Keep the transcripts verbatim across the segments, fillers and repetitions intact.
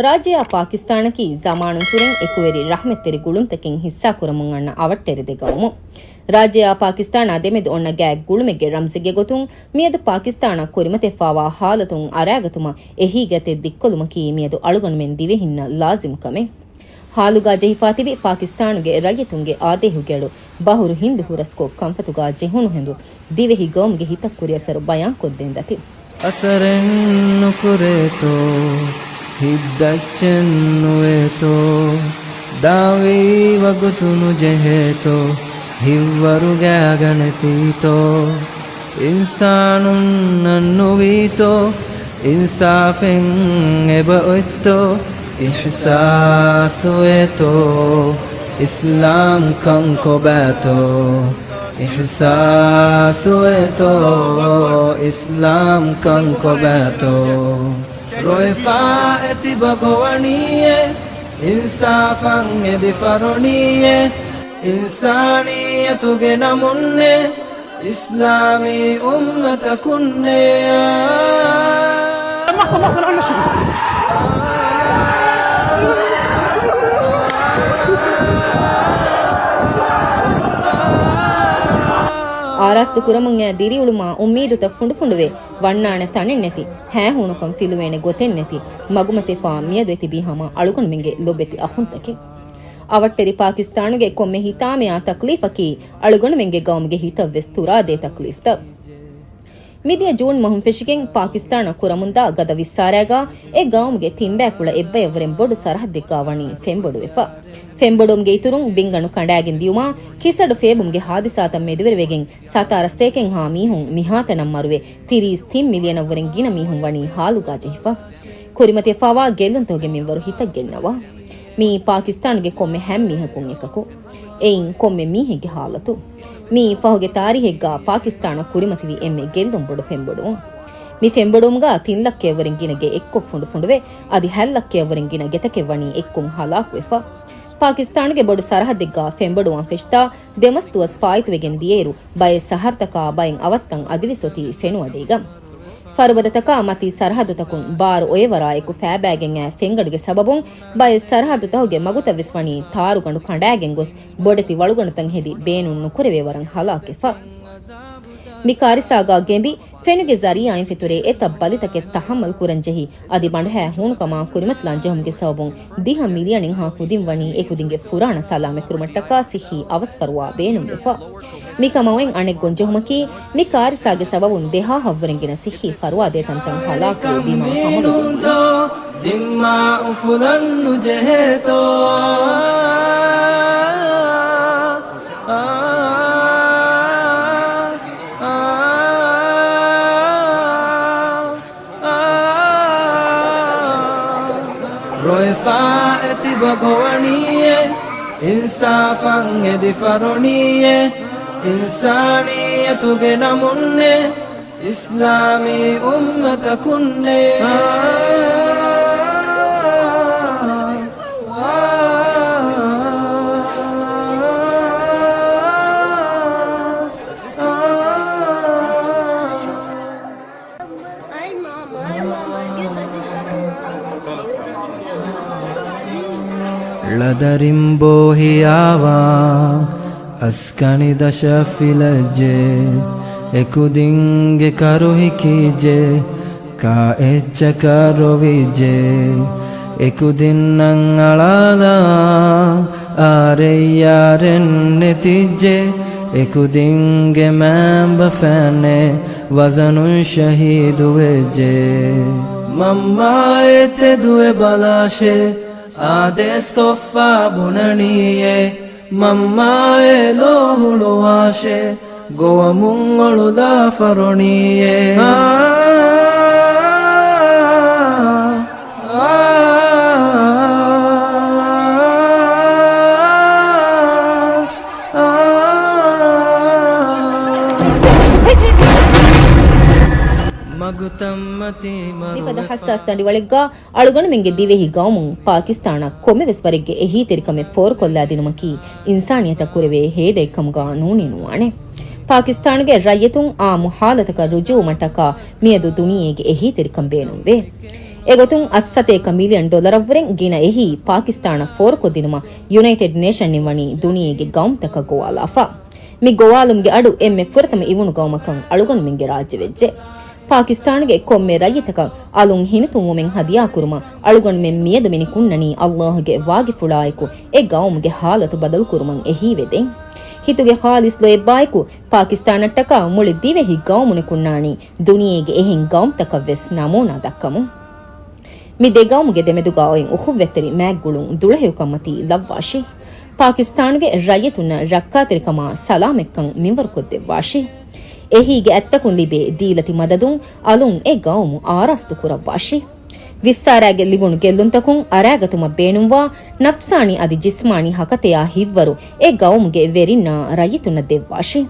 ރާއްޖެއާ ޕާކިސްތާނަކީ ޒަމާނުންސުރެން އެކުވެރި ރަޙްމަތްތެރި ގުޅުންތަކެއް ހިއްސާކުރަމުން އަންނަ އަވަށްޓެރި ދެ ގައުމު. ރާއްޖެއާ ޕާކިސްތާނާ ދެމެދު އޮންނަ ގާތް ގުޅުމެއްގެ ރަމްޒެއްގެ ގޮތުން މިއަދު ޕާކިސްތާނަށް ކުރިމަތިވެފާވާ ހާލަތުން އަރާގަތުމަށް އެހީގަތެއް ދިއްކޮލުމަކީ މިއަދު އަޅުގަނޑުމެން ދިވެހިންނަށް ލާޒިމު ކަމެއް. ހާލުގާ ޖެހިފާ ތިބި ޕާކިސްތާނުގެ ރައްޔިތުންގެ އާދޭހުގެ އަޑު ބަހުރު ހިންދު ހުރަސްކޮށް ކަންފަތުގާ ޖެހުނު ހިނދު ދިވެހި ގައުމުގެ ހިތަށް ކުރިއަސަރު ބަޔާންކޮށްދޭން ދަތި. އަސަރެއް ނުކުރޭތޯ، ހިތްދައްޗެއް ނުވޭތޯ، ދާވީ ވަގުތު ނުޖެހޭތޯ، ހިތްވަރުގާގަ ނެތީތޯ. އިންސާނުންނަށް ނުވީތޯ، އިންސާފެއް އެބައޮތްތޯ، އިޙްސާސްވޭތޯ، އިސްލާމްކަން ކޮބާތޯ؟ އިޙްސާސްވޭތޯ، އިސްލާމްކަން ކޮބާތޯ؟ ރޮއެފާ އެތިބަ ގޮވަނީއޭ، އިންސާފަށް އެދި ފަރުނީއޭ، އިންސާނިއްޔަތުގެ ނަމުންނޭ، އިސްލާމީ އުއްމަތަކުންނޭ. އާރާސްތު ކުރަމުން އައި ދިރިއުޅުމާ އުއްމީދުތައް ފުނޑުފުނޑުވެ، ވަންނާނެ ތަނެއް ނެތި، ހައިހޫނުކަން ފިލުވޭނެ ގޮތެއް ނެތި، މަގުމަތިވެފާ މިއަދު އެތިބީ ހަމަ އަޅުގަނޑުމެންގެ ލޮބެތި އަޚުންތަކެއް. އަވަށްޓެރި ޕާކިސްތާނުގެ ކޮންމެ ހިތާމަޔާ ތަކްލީފަކީ އަޅުގަނޑުމެންގެ ގައުމުގެ ހިތަށް ވެސް ތުރާދޭ ތަކްލީފްތައް. މިދިޔަ ޖޫން މަހުން ފެށިގެން ޕާކިސްތާނަށް ކުރަމުންދާ ގަދަ ވިއްސާރައިގާ އެ ގައުމުގެ ތިންބައިކުޅަ އެއްބަޔަށްވުރެން ބޮޑު ސަރަހައްދެއްގާ ވަނީ ފެންބޮޑުވެފަ. ފެންބޮޑުވުމުގެ އިތުރުން ބިންގަނޑު ކަނޑާގެން ދިޔުމާ ކިސަޑު ފޭބުމުގެ ހާދިސާތައް މެދުވެރިވެގެން ސަތާރަ ސަތޭކައެއްހާ މީހުން މިހާތަނަށް މަރުވެ، ތިރީސް ތިން މިލިއަނަށްވުރެން ގިނަ މީހުން ވަނީ ހާލުގާ ޖެހިފަ. ކުރިމަތިވެފާވާ ގެއްލުންތަކުގެ މިންވަރު ހިތަށް ގެންނަވާ. މިއީ ޕާކިސްތާނުގެ ކޮންމެ ހަމަ މީހަކުން އެކަކު. އެއިން ކޮންމެ މީހެއްގެ ހާލަތު. މިއީ ފަހުގެ ތާރީހެއްގާ ޕާކިސްތާނަށް ކުރިމަތިވި އެންމެ ގެއްލުން ބޮޑު ފެންބޮޑުވުން. މި ފެންބޮޑުވުމުގާ ތިން ލައްކައަށްވުރެން ގިނަ ގެ އެއްކޮށް ފުނޑުފުނޑުވެ، އަދި ހަތް ލައްކައަށްވުރެން ގިނަ ގެތަކެއް ވަނީ އެއްކޮށް ހަލާކުވެފަ. ޕާކިސްތާނުގެ ބޮޑު ސަރަހައްދެއްގާ ފެންބޮޑުވާން ފެށިތާ، ދެމަސް ދުވަސް ފާއިތުވެގެން ދިޔައިރު، ބައެއް ސަހަރުތަކާ ބައެއް އަވަށްތައް އަދިވެސް އޮތީ ފެނުއަޑީގަ. ފަރުބަދަތަކާ މަތީ ސަރަހައްދުތަކުން ބާރު އޮއެވަރާއެކު ފައިބައިގެން އައި ފެންގަނޑުގެ ސަބަބުން ބައެއް ސަރަހައްދުތަކުގެ މަގުތައް ވެސް ވަނީ ތާރުގަނޑު ކަނޑާގެން ގޮސް، ބޮޑެތި ވަޅުގަނޑުތައް ހެދި ބޭނުން ނުކުރެވޭ ވަރަށް ހަލާކުވެފަ. މި ކާރިސާގާ ގެނބި، ފެނުގެ ޒަރީއާއިން ފެތުރޭ އެތައް ބަލިތަކެއް ތަހައްމަލް ކުރަން ޖެހި، އަދި ބަނޑުހައި ހޫނުކަމާ ކުރިމަތިލާން ޖެހުމުގެ ސަބަބުން ދިހަ މިލިއަނެއްހާ ކުދިން ވަނީ އެކުދިންގެ ފުރާނަ ސަލާމަތްކުރުމަށްޓަކާ ސިއްހީ އަވަސްފަރުވާ ބޭނުންވެފަ. މިކަމަށް އޮތް އަނެއް ގޮންޖެހުމަކީ، މި ކާރިސާގެ ސަބަބުން ދެހާހަށްވުރެން ގިނަ ސިއްހީ ފަރުވާ ދޭތަންތަން ހަލާކުވެ ބިމާ ހަމަލު. ޒިންމާ އުފުލަން ނުޖެހޭތޯ؟ ރޮއެފާ އެތިބަ ގޮވަނީއޭ، އިންސާފަށް އެދި ފަރުނީއޭ، އިންސާނިއްޔަތުގެ ނަމުންނޭ، އިސްލާމީ އުއްމަތަކުންނޭ. ޅަދަރިން ބޯހިޔާވާން، އަސްކަނި ދަށަށް ފިލައްޖެ، އެކުދިންގެ ކަރުހި ކީއްޖެ، ކާ އެއްޗަކަށް ރޮވިއްޖެ، އެކުދިންނަށް އަޅާލާން، އާރެއްޔާރެއް ނެތިއްޖެ، އެކުދިންގެ މައިންބަފައިންނޭ ވަޒަނުން ޝަހީދުވެއްޖެ. މަންމާއޭ ތެދުވެ ބަލާށޭ، އާދޭސްކޮށްފަ ބުނަނީއޭ، މަންމާއޭ ލޯ ހުޅުވާށޭ، ގޮވަމުން އޮޅުލާ ފަރުނީއޭ. މިފަދަ ހައްސާސް ދަނޑިވަޅެއްގާ އަޅުގަނޑުމެންގެ ދިވެހި ގައުމުން ޕާކިސްތާނަށް ކޮންމެވެސް ވަރެއްގެ އެހީތެރިކަމެއް ފޯރުކޮށްލާދިނުމަކީ އިންސާނިއްޔަތަށް ކުރެވޭ ހޭދައެއްކަމުގަ ނޫނީ ނުވާނެ. ޕާކިސްތާނުގެ ރައްޔިތުން އާއްމު ހާލަތަކަށް ރުޖޫޢުވުމަށްޓަކާ މިއަދު ދުނިޔޭގެ އެހީތެރިކަން ބޭނުންވޭ. އެގޮތުން އަށް ސަތޭކަ މިލިއަން ޑޮލަރަށްވުރެން ގިނަ އެހީ ޕާކިސްތާނަށް ފޯރުކޮށްދިނުމަށް ޔުނައިޓެޑް ނޭޝަންއިން ވަނީ ދުނިޔޭގެ ގައުމުތަކަށް ގޮވާލާފަ. މި ގޮވާލުމުގެ އަޑު އެންމެ ފުރަތަމަ އިވުނު ގައުމަކަށް އަޅުގަނޑުމެންގެ ރާއްޖެ ވެއްޖެ. ޕާކިސްތާނުގެ ކޮންމެ ރައްޔިތަކަށް އަލުން ހިނިތުންވުމެއް ހަދިޔާކުރުމަށް އަޅުގަނޑުމެން މިއަދު މިނިކުންނަނީ އައްލާހުގެ ވާގިފުޅާއެކު އެ ގައުމުގެ ހާލަތު ބަދަލުކުރުމަށް އެހީވެދެން. ހިތުގެ ޚާލިޞް ލޯތްބާއެކު ޕާކިސްތާނަށްޓަކާ މުޅި ދިވެހި ގައުމު ނިކުންނާނީ ދުނިޔޭގެ އެހެން ގައުމުތަކަށްވެސް ނަމޫނާ ދައްކަމުން. މި ދެ ގައުމުގެ ދެމެދުގަ އޮތް އުޚުއްވަތްތެރި މާތްގުޅުން ދުޅަހެޔޮކަމަތީ ލައްވާށި. ޕާކިސްތާނުގެ ރައްޔިތުންނަށް ރައްކާތެރިކަމާ ސަލާމަތްކަން މިންވަރުކޮށްދެއްވާށި. އެހީގެ އަތްތަކުން ލިބޭ ދީލަތި މަދަދުން އަލުން އެ ގައުމު އާރާސްތު ކުރައްވާށި. ވިއްސާރައިގެ ލިބުނު ގެއްލުންތަކުން އަރާގަތުމަށް ބޭނުންވާ ނަފްސާނީ އަދި ޖިސްމާނީ ހަކަތަޔާ ހިތްވަރު އެ ގައުމުގެ ވެރިންނާ ރައްޔިތުންނަށް ދެއްވާށި.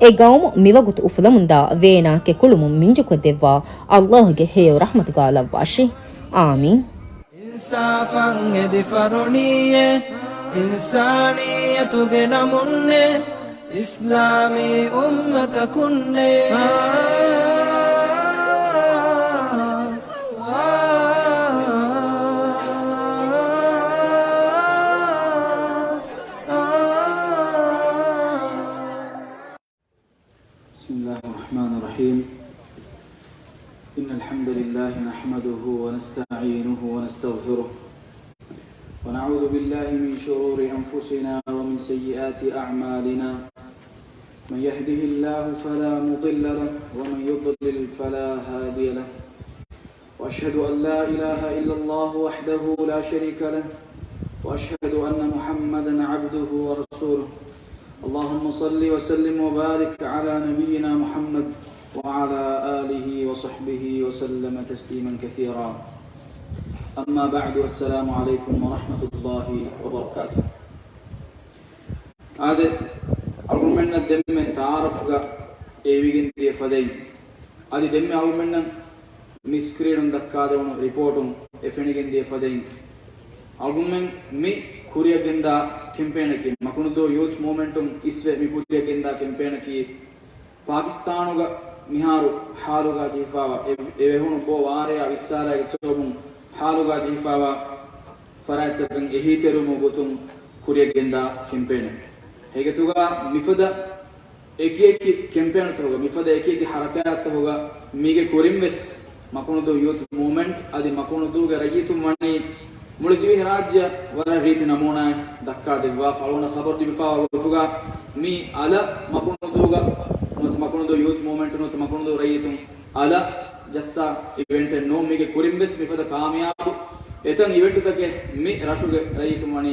އެ ގައުމު މިވަގުތު އުފުލަމުންދާ ވޭނާ ކެކުޅުމުން މިންޖުކޮށްދެއްވާ އައްލާހުގެ ހެޔޮ ރަޙްމަތުގާ ލައްވާށި. އާމީން. އިންސާފަށް އެދި ފަރުނީއޭ، އިންސާނިއްޔަތުގެ ނަމުންނޭ، އިސްލާމީ އުއްމަތަކުންނޭ. بسم الله الرحمن الرحيم. إن الحمد لله نحمده ونستعينه ونستغفره، ونعوذ بالله من شرور أنفسنا ومن سيئات أعمالنا. من يهده الله فلا مضل له، ومن يضلل فلا هادي له. وأشهد أن لا إله إلا الله وحده لا شريك له، وأشهد أن محمدا عبده ورسوله. اللهم صل وسلم وبارك على نبينا محمد وعلى آله وصحبه وسلم تسليما كثيرا. أما بعد، السلام عليكم ورحمة الله وبركاته. އާދެ، އަޅުގަނޑުމެންނަށް ދެންމެ ތައާރަފްގަ އެވިގެން ދިޔަ ފަދައިން، އަދި ދެންމެ އަޅުގަނޑުމެންނަށް މި ސްކްރީނުން ދައްކާދެވުނު ރިޕޯޓުން އެ ފެނިގެން ދިޔަ ފަދައިން، އަޅުގަނޑުމެން މި ކުރިއަށް ގެންދާ ކެމްޕޭނަކީ، މަކުނުދޫ ޔޫތު މޫވްމެންޓުން އިސްވެ މި ކުރިއަށް ގެންދާ ކެމްޕޭނަކީ، ޕާކިސްތާނުގަ މިހާރު ހާލުގަ ޖެހިފާވާ އެ، އެ ވެހުނު ބޯ ވާރޭއާ ވިއްސާރައިގެ ސަބަބުން ހާލުގަ ޖެހިފާވާ ފަރާތްތަކަށް އެހީތެރިވުމުގެ ގޮތުން ކުރިއަށް ގެންދާ ކެމްޕޭނެއް. ހެގެތުގަ މިފަދަ އެކިއެކި ކެމްޕޭނުތަކުގަ، މިފަދަ އެކިއެކި ހަރަކާތްތަކުގަ މީގެ ކުރިން ވެސް މަކުނުދޫ ޔޫތު މޫވްމެންޓް އަދި މަކުނުދޫގެ ރައްޔިތުން ވަނީ މުޅި ދިވެހި ރާއްޖެއަށް ވަރަށް ރީތި ނަމޫނާއެއް ދައްކާ ދެއްވާފަ. އަޅުގަނޑަށް ޚަބަރު ލިބިފާވާ ގޮތުގަ މި އަލަށް މަކުނުދޫގަ ނުވަތަ މަކުނުދޫ ޔޫތު މޫވްމެންޓް ނުވަތަ މަކުނުދޫ ރައްޔިތުން އަލަށް ޖައްސާ އިވެންޓެއް ނޫން. މީގެ ކުރިން ވެސް މިފަދަ ކާމިޔާބު އެތަން އިވެންޓުތަކެއް މި ރަށުގެ ރައްޔިތުން ވަނީ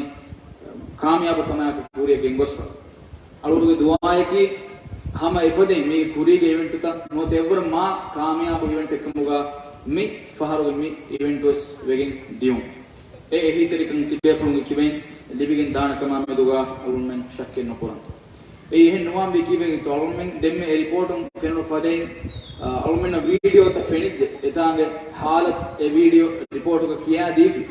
ކާމިޔާބު ކަމާއެކު ކުރިއަށް ގެންގޮސްފަ. އަޅުގަނޑުގެ ދުޢާއަކީ ހަމަ އެފަދައިން މީގެ ކުރީގެ އިވެންޓުތައް ނުވަތަ އެއްވަރަށް މާ ކާމިޔާބު އިވެންޓެއް ކަމުގަ މި ފަހަރުގެ މި އިވެންޓު ވެސް ވެގެން ދިޔުން. އެ އެހީތެރިކަން ތިބޭފުޅުންގެ ކިބައިން ލިބިގެން ދާނެ ކަމާ މެދުގަ އަޅުގަނޑުމެން ޝައްކެއް ނުކުރަން. އެއީ އެހެން ނުވާން ވީ ކީއްވެގެންތޯ؟ އަޅުގަނޑުމެން ދެންމެ އެ ރިޕޯޓުން ފެނުނު ފަދައިން، އަ، އަޅުގަނޑުމެންނަށް ވީޑިއޯތައް ފެނިއްޖެ. އެތާނގެ ހާލަތު އެ ވީޑިއޯ ރިޕޯޓުގަ ކިޔާދީފި.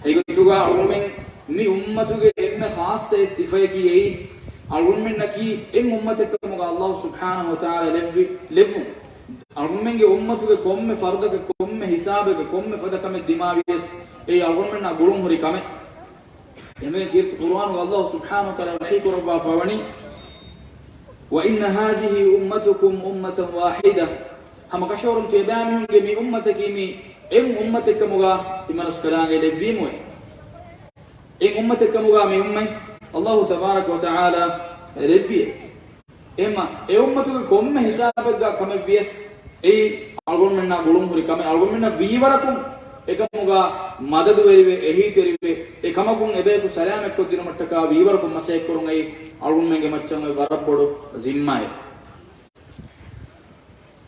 ހެގޮތުގަ އަޅުގަނޑުމެން މި އުއްމަތުގެ އެންމެ ޚާއްޞަ އެއް ސިފަޔަކީ އެއީ، އަޅުގަނޑުމެންނަކީ އެއް އުއްމަތެއްކަމުގަ އައްލާހު ސުބްޙާނަހު ވަތަޢާލާ ލެއްވި، ލެއްވުން. އަޅުގަނޑުމެންގެ އުއްމަތުގެ ކޮންމެ ފަރުދަކަށް، ކޮންމެ ހިސާބެއްގަ، ކޮންމެ ފަދަ ކަމެއް ދިމާވިޔަސް، އެއީ އަޅުގަނޑުމެންނާ ގުޅުން ހުރި ކަމެއް. އެހެންވެ ކީރިތި ޤުރުއާނުގަ އައްލާހު ސުބްޙާނަހު ވަތަޢާލާ ވަޙީ ކުރައްވާފަ ވަނީ، "وَإِنَّ هَٰذِهِ أُمَّتُكُمْ أُمَّةً وَاحِدَةً." ހަމަ ކަށަވަރުން ތިޔަބައިމީހުންގެ މި އުއްމަތަކީ މީ އެއް އުއްމަތެއްކަމުގަ ތިމަނަސްކަލާނގެ ލެއްވީމުވެ. އެއް އުއްމަތެއްކަމުގަ މި އުއްމަތް އައްލާހު ތަބާރަކަ ވަތަޢާލާ ލެއްވިއެވެ. އެހެންމަ، އެ އުއްމަތުގެ ކޮންމެ ހިސާބެއްގަ ކަމެއް ވިޔަސް، އެއީ އަޅުގަނޑުމެންނާ ގުޅުން ހުރި ކަމެއް. އަޅުގަނޑުމެންނަށް ވީވަރަކުން އެކަމުގަ މަދަދުވެރިވެ، އެހީތެރިވެ، އެ ކަމަކުން އެބަޔަކު ސަލާމަތްކޮށްދިނުމަށްޓަކާ ވީވަރަކުން މަސައްކަތްކުރުން އެއީ އަޅުގަނޑުމެންގެ މައްޗަށް އޮތް ވަރަށް ބޮޑު ޒިންމާއެއް.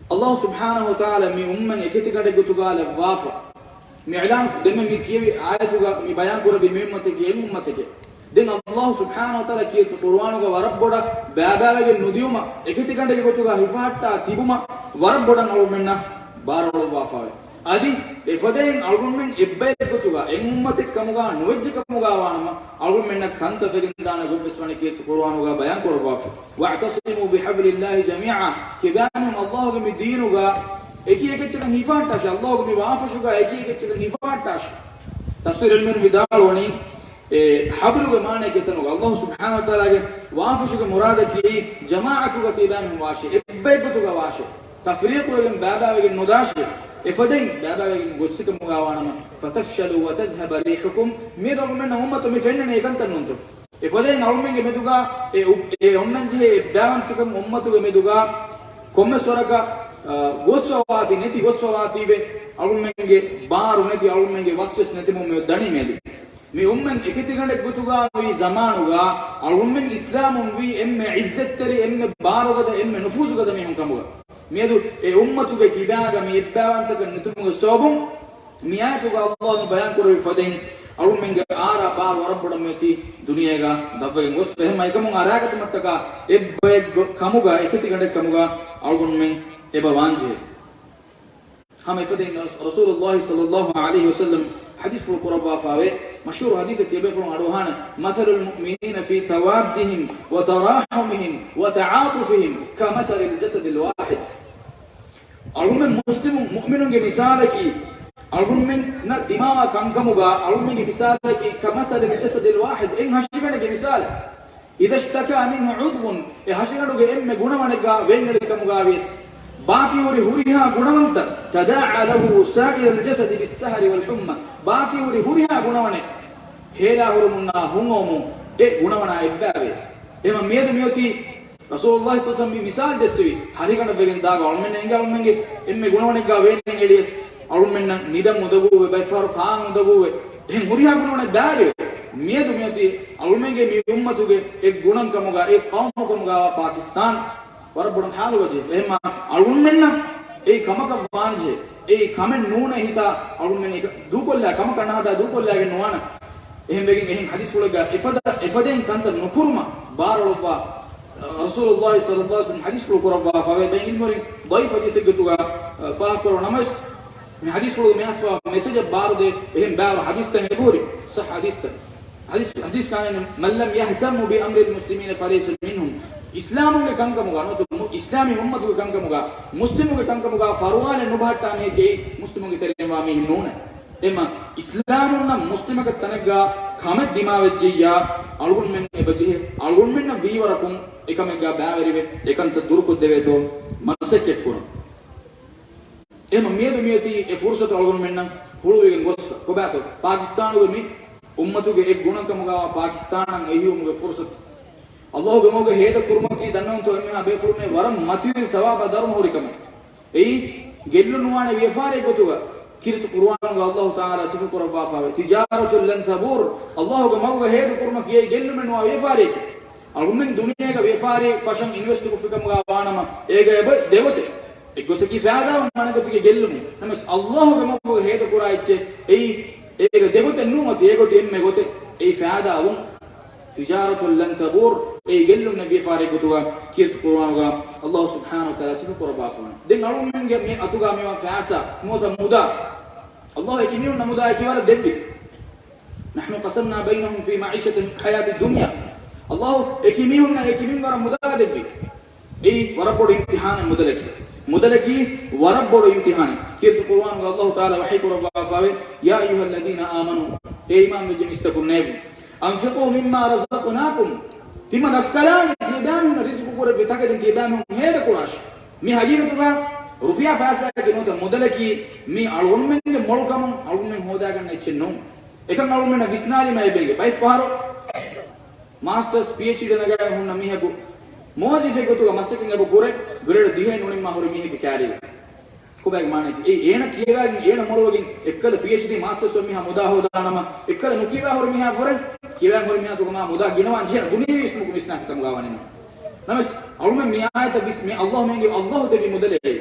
އައްލާހު ސުބްޙާނަހު ވަތަޢާލާ މި އުއްމަތް އެކިތި ކަނޑެއް ގޮތުގަ ލައްވާފަ. މި އިޢުލާން ދެންމެ މި ކިޔެވި އާޔަތުގަ މި ބަޔާން ކުރެއްވި މި އުއްމަތަކީ އެއް އުއްމަތެކޭ. ދެން އައްލާހު ސުބްޙާނަހު ވަތަޢާލާ ކީރިތި ޤުރުއާނުގަ ވަރަށް ބޮޑަށް ބައިބައިވެގެން ނުދިޔުމަށް އެކިތި ކަނޑެއްގެ ގޮތުގަ ހިފަހައްޓާ ތިބުމަށް ވަރަށް ބޮޑަށް އަޅުގަނޑުމެންނަށް ބާރުއަޅުއްވާފައެވެ. އަދި އެފަދައިން އަޅުގަނޑުމެން އެއްބަޔެއް ގޮތުގަ އެއް އުއްމަތެއް ކަމުގަ ނުވެއްޖެ ކަމުގަ ވާނަމަ، އަޅުގަނޑުމެންނަށް ކަންތައް ވެގެންދާނެ ގޮތްވެސް ވަނީ ކީރިތި ޤުރުއާނުގަ ބަޔާން ކުރައްވާފަ. "وَاعْتَصِمُوا بِحَبْلِ اللَّهِ جَمِيعًا." ތިބާމީހުން އައްލާހުގެ މި ދީނުގަ އެކި އެކެއްޗަކަށް ހިފާއްޓާށޭ. ﷲ ގެ މި ވާފަށުގަ އެކި އެކެއްޗަކަށް ހިފާއްޓާށޭ. ތަފްސީރު ޢިލްމުވެރިން ވިދާޅުވަނީ، އެ ޙަބްލުގެ މާނައަކީ އެތަނުގަ ﷲ ސުބްޙާނަހޫ ވަތަޢާލާގެ ވާފަށުގެ މުރާދަކީ ޖަމާޢަތުގަ ތިބާމީހުން ވާށޭ، އެއްބައެއްގޮތުގަ ވާށޭ، ތަފްރީޤުވެގެން ބައިބައިވެގެން ނުދާށޭ. އެފަދައިން ބައިބައިވެގެން ގޮއްސިކަމުގަ ވާނަމަ، فَتَفْشَلُوا وَتَذْهَبَ رِيحُكُمْ، މިއަދު އަޅުގަނޑުމެންނަށް އުއްމަތު މި ފެންނަނީ އެކަންތައް ނޫންތޯ؟ އެފަދައިން އަޅުމެންގެ މެދުގަ އެ އު-، އެ އޮންނަންޖެހޭ އެއްބައިވަންތަކަން އުއްމަތުގެ މެދުގަ ކޮންމެސް ވަރަކަށް، އަ، ގޮސްފަވާތީ ނެތި ގޮސްފަވާތީވެ، އަޅުމެންގެ ބާރު ނެތި، އަޅުމެންގެ ވަސްވެސް ނެތިމުން މިއޮތް ދަނީ މިއަދު. މި އުއްމަތް އެކެތިގަނޑެއްގޮތުގަ ވީ ޒަމާނުގަ އަޅުމެން އިސްލާމުން ވީ އެންމެ ޢިއްޒަތްތެރި، އެންމެ ބާރުގަދަ، އެންމެ ނުފޫޒުގަދަ މީހުން ކަމުގަ. މިއަދު އެ އުއްމަތުގެ ކިބާގަ މި އެއްބައިވަންތަކަން ނެތުމުގެ ސަބަބުން މި އާޔަތުގަ ﷲ މި ބަޔާން ކުރެއްވި ފަދައިން، އަޅުމެންގެ އާރާ ބާރު ވަރަށް ބޮޑަށް މިއޮތީ ދުނިޔޭގަ ދަށްވެގެން ގޮސްފަ. އެހެންމަ އެކަމުން އަރާގަތުމަށްޓަކާ އެއްބައެއްގޮ-، ކަމުގަ، އެކެތިގަނޑެއް ކަމުގަ އަޅުގަނޑުމެން އެބަ ވާންޖެހޭ. ހަމަ އެފަދައިން ރަސޫލުﷲ ޞައްލަﷲ ޢަލައިހި ވަސައްލަމް ޙަދީޘްފުޅު ކުރައްވާފައިވޭ، މަޝްހޫރު ޙަދީޘެއް ތިޔަބޭފުޅުން އަޑުއަހާނެ، مَثَلُ الْمُؤْمِنِينَ فِي تَوَادِّهِمْ وَتَرَاحُمِهِمْ وَتَعَاطُفِهِمْ كَمَثَلِ الْجَسَدِ الْوَاحِدِ. އަޅުމެން މުސްލިމު މުއުމިނުންގެ މިސާލަކީ، އަޅުމެންނަށް ދިމާވާ ކަންކަމުގަ، އަޅުމެންގެ މިސާލަކީ، كَمَثَلِ الْجَسَدِ الْوَاحِدِ، އެއް ހަށިގަނޑެއްގެ މިސާލެއް. إِذَا اشْتَكَىٰ مِنْهُ عُضْوٌ، އެ ހަށިގަނޑުގެ އެންމެ ގުނަވަނެއްގަ ވޭންއެޅިކަމުގަ ވިޔަސް، ބާކީ ހުރި ހުރިހާ ގުނަވަންތައް، تَدَاعَىٰ لَهُ سَائِرُ الْجَسَدِ بِالسَّهَرِ وَالْحُمَّىٰ، ބާކީ ހުރި ހުރިހާ ގުނަވަނެއް ހޭލާ ހުރުމުންނާ ހުންއައުމުން އެ ގުނަވަނާ އެއްބައިވޭ. އެހެންމަ މިއަދު މިއޮތީ ރަސޫލުﷲ ޞައްލަﷲ ޢަލައިހި ވަސައްލަމް މި މިސާލު ދެއްސެވި ހަށިގަނޑަށް ވެގެން ދާގަ އަޅުމެންނަށް އެނގޭ އަޅުމެންގެ އެންމެ ގުނަވަނެއްގަ ވޭން އެޅިޔަސް އަޅުމެންނަށް ނިދަން އުނދަގޫވެ، ބައެއްފަހަރު ކާން އުނދަގޫވެ، އެހެން ހުރިހާ ގުނަވަނެއް ބާރުވެ. މިއަދު މިއޮތީ އަޅުމެންގެ މި އުއްމަތުގެ އެއް ގުނަން ކަމުގަ، އެއް ޤައުމު ކަމުގަ ވާ ޕާކިސްތާން ވަރަށް ބޮޑަށް ހާލުވަޖެ. އެހެންމަ އަޅުމެންނަށް އެއީ ކަމަކަށް ވާންޖެހޭ، އެއީ ކަމެއް ނޫނޭ ހިތާ އަޅުމެން އެކަ ދޫކޮށްލާ، ކަމަކަށް ނަހަދާ ދޫކޮށްލާގެން ނުވާނެ. އެހެންވެގެން އެހެން ޙަދީޘްފުޅެއްގަ އެފަދަ، އެފަދައިން ކަންތައް ނުކުރުމަށް ބާރުއަޅުއްވާ، ރަސޫލުﷲ ޞައްލަﷲ ޢަލައިހި ވަސައްލަމް ޙަދީޘްފުޅު ކުރައްވާފައިވޭ. ބައި ޢިލްމުވެރިން ޟަޢީފު ޙަދީޘެއްގެ ގޮތުގަ، އަ، ފާހަގަކުރައްވާ ނަމަވެސް، މި ޙަދީޘްފުޅުގަ މި އަސްވާ މެސެޖަށް ބާރުދޭ އެހެން ބާރު ޙަދީޘްތައް އެބަހުރި ޞައްޙަ ޙަދީޘްތައް. ޙަދީޘް، ޙަދީޘް ކާނެ، مَنْ لَمْ يَهْتَمَّ بِأَمْرِ الْمُسْلِمِينَ فَلَيْسَ مِنْهُمْ. އިސްލާމުންގެ ކަންކަމުގަ ނުވަތަ މު-، އިސްލާމީ އުއްމަތުގެ ކަންކަމުގަ، މުސްލިމުންގެ ކަންކަމުގަ ފަރުވާލެއް ނުބަހައްޓާ މީހެއްގެ މުސްލިމުންގެ ތެރެއިން ވާ މީހެއް ނޫނޭ. އެހެންމަ އިސްލާމުންނަށް މުސްލިމަކަށް ތަނެއްގަ ކަމެއް ދިމާވެއްޖެއްޔާ، އަޅުގަނޑުމެން އެބަޖެހޭ އަޅުގަނޑުމެންނަށް ވީވަރަކުން އެކަމެއްގަ ބައިވެރިވެ، އެކަންތައް ދުރުކޮށްދެވޭތޯ މަސައްކަތްކުރުން. އެހެންމަ މިއަދު މިއޮތީ އެ ފުރުޞަތު އަޅުގަނޑުމެންނަށް ހުޅުވިގެން ގޮސްފަ. ކޮބާތޯ؟ ޕާކިސްތާނުގެ މި އުއްމަތުގެ އެއް ގުނަން ކަމުގަ ވާ ޕާކިސްތާނަށް އެހީވުމުގެ ފުރުޞަތު. ﷲ ގެ މަގުގަ ހޭދަ ކުރުމަކީ ދަންނަވަންތޯ އެންމެހާ ބޭފުޅުންނޭ ވަރަށް މަތިވެރި ސަވާބާ ދަރުމަ ހުރި ކަމެއް. އެއީ ގެއްލުން ނުވާނެ ވިޔަފާރިއެއް ގޮތުގަ ކީރިތި ޤުރުއާނުގަ ﷲ ތަޢާލާ ސިފަ ކުރައްވާފައިވޭ، تِجَارَةٌ لَنْ تَبُورَ. ﷲ ގެ މަގުގަ ހޭދަ ކުރުމަކީ އެއީ ގެއްލުމެއް ނުވާ ވިޔަފާރިއެކޭ. އަޅުމެން ދުނިޔޭގަ ވިޔަފާރި ފަށަން އިންވެސްޓް ކޮށްފި ކަމުގަ ވާނަމަ، އޭގަ އެބަ ދެގޮތެއް. އެއްގޮތަކީ ފައިދާވުން، އަނެއްގޮތަކީ ގެއްލުމުން. ނަމަވެސް ﷲ ގެ މަގުގަ ހޭދަ ކުރާ އެއްޗެއް އެއީ އޭގަ ދެގޮތެއް ނޫން އޮތީ، އެއްގޮތެއް އެންމެ ގޮތެއް. އެއީ ފައިދާވުން. تِجَارَةٌ لَنْ تَبُورَ، އެއީ ގެއްލުން ނެތް ވިޔަފާރިއެއް ގޮތުގަ ކީރިތި ޤުރުއާނުގަ ﷲ ސުބްޙާނަހޫ ވަތަޢާލާ ސިފަ ކުރައްވާފަވަނީ. ދެން އަޅުމެންގެ މި އަތުގަ މިވާ ފައިސާ ނުވަތަ މުދާ، ﷲ އެކި މީހުންނަށް މުދާ އެކި ވަރަށް ދެއްވި. نَحْنُ قَسَمْنَا بَيْنَهُمْ فِي مَعِيشَتِهِمْ الْحَيَاةَ الدُّنْيَا. ﷲ އެކި މީހުންނަށް އެކި މީހުން ވަރަށް މުދާ ދެއްވި. އެއީ ވަރަށް ބޮޑު އިމްތިޙާނެއް މުދަލަކީ. މުދަލަކީ ވަރަށް ބޮޑު އިމްތިޙާނެއް. ކީރިތި ޤުރުއާނުގަ ﷲ ތަޢާލާ ވަޙީ ކުރައްވާފައިވޭ، يَا أَيُّهَا الَّذِينَ آمَنُوا، އޭ އީމާންވެއްޖެ މީސްތަކުންނޭވެ! أَنْفِقُوا مِمَّا رَزَقْنَاكُمْ، ތިމަން ރަސްކަލާނގެ ތިޔަބައިމީހުންނަށް ރިޒުޤު ކުރެއްވި ތަކެތިން ތިޔަބައިމީހުން ހޭދަ ކުރާށި. މި ޙަޤީޤަތުގަ ރުފިޔާ ފައިސާއަކީ ނުވަތަ މުދަލަކީ މީ އަޅުގަނޑުމެންގެ މޮޅުކަމުން އަޅުގަނޑުމެން ހޯދާގަންނަ އެއްޗެއް ނޫން. އެކަން އަޅުގަނޑުމެންނަށް ވިސްނާލީމަ އެބައިނގޭ. ބައެއްފަހަރު މާސްޓަރސް، ޕީއެޗްޑީ ނަގާގެން ހުންނަ މީހަކު މުވައްޒަފެއް ގޮތުގަ މަސައްކަތް އެބަ ކުރޭ، ގްރޭޑް ދިހައެއް ނުނިންމާ ހުރި މީހެއްގެ ކާރިއަށް. ކޮބާގެ މާނައަކީ؟ އެއީ އޭނަ ކިޔަވާގެން އޭނަ މޮޅުވެގެން އެއްކަލަ ޕީއެޗްޑީ މާސްޓަރސް ވަން މީހާ މުދާ ހޯދާނަމަ، އެއްކަލަ ނުކިޔަވާ ހުރި މީހާ ވުރެ، ކިޔަވާ ހުރި މީހާ ތުގަމާ މުދާ ގިނަވާން ޖެހޭނެ ދުނިޔެވީ ވިސްނުމަކު ވިސްނާކަމުގަ ވަނީ. ނަމަވެސް އަޅުމެން މި އާޔަތަށް ވިސް، މި ﷲ މީގެ ﷲ ދެއްވި މުދަލެއް.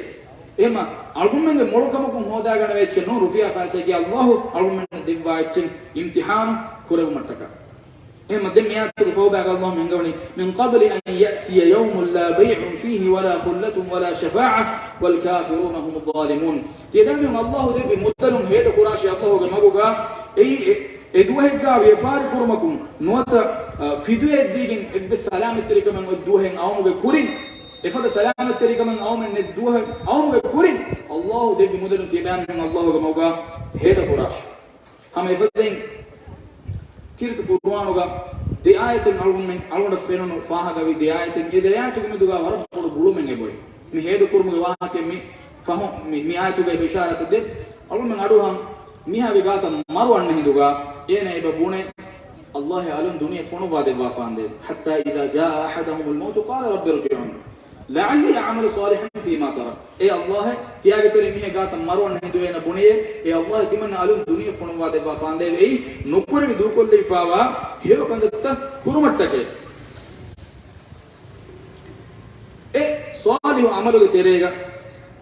އެހެންމަ އަޅުމެންގެ މޮޅުކަމަކުން ހޯދާގަނެވޭ އެއްޗެއް ނޫން، ރުފިޔާ ފައިސާއަކީ ﷲ އަޅުމެންނަށް ދެއްވާ އެއްޗެއް އިމްތިޙާނު ކުރެވުމަށްޓަކާ. އެހެންމަ ދެން މި އާޔަތުގެ ފަހުބާގަ ﷲ މި އަންގަވަނީ، مِنْ قَبْلِ أَنْ يَأْتِيَ يَوْمٌ لَا بَيْعٌ فِيهِ وَلَا خُلَّةٌ وَلَا شَفَاعَةٌ وَالْكَافِرُونَ هُمُ الظَّالِمُونَ. ތިޔަދާމިހުން ﷲ ދެއްވި މުދަލުން ހޭދަ ކުރާށި ﷲ ގެ މަގުގަ، އެއީ އެ، އެ ދުވަހެއްގަ ވިޔަފާރި ކުރުމަކުން ނުވަތަ، އަ، ފިދުޔައެއް ދީގެން އެއްވެސް ސަލާމަތްތެރިކަމެއް އޮތް ދުވަހެއް އައުމުގެ ކުރިން، އެފަދަ ސަލާމަތްތެރިކަމެއް އައުމެއް ނެތް ދުވަހެއް އައުމުގެ ކުރިން، އައުމުގެ ކުރިން އައުމުގެ މަގުގަ ހޭދަ ކުރާށޭ. ހަމަ އެފަދައިން ކީރިތި ޤުރުއާނުގަ ދެ އާޔަތެއް އަޅުގަނޑުމެން، އަޅުގަނޑަށް ފެނުނު ފާހަގަވި ދެ އާޔަތެއް، އެ ދެ އާޔަތުގެ މެދުގަ ވަރަށް ބޮޑު ގުޅުމެއް އެބައޮތް. މި ހޭދަ ކުރުމުގެ ވާހަކަ މި ފަހު، މި، މި އާޔަތުގައި އިޝާރާތެއް ދޭ. އަޅުގަނޑުމެން އަޑުއަހަން މީހާގެ ގާތަށް މަރު އަންނަ ހިނދުގަ އޭނަ އެބަ ބުނޭ، ﷲ އެ އަލުން ދުނިޔެ ފޮނުއްވާ ދެއްވާފާނދޭ. حتى إذا جاء أحدهم الموت قال رب ارجعون. لعلي أعمل صالحا فيما تركت. އޭ ﷲ، ތިޔާގެ ތެރެއިން މީހެއް ގާތަށް މަރު އަންނަ ހިނދު އޭނަ ބުނެޔޭ، އޭ ﷲ، ތިމަންނަ އަލުން ދުނިޔެ ފޮނުއްވާ ދެއްވާފާނދޭވެ. އެއީ ނުކުރެވި ދޫކޮށްލެވިފާވާ ހެޔޮ ކަންތައްތައް ކުރުމަށްޓަކައި. އެ ޞާލިޙު ޢަމަލުގެ ތެރޭގަ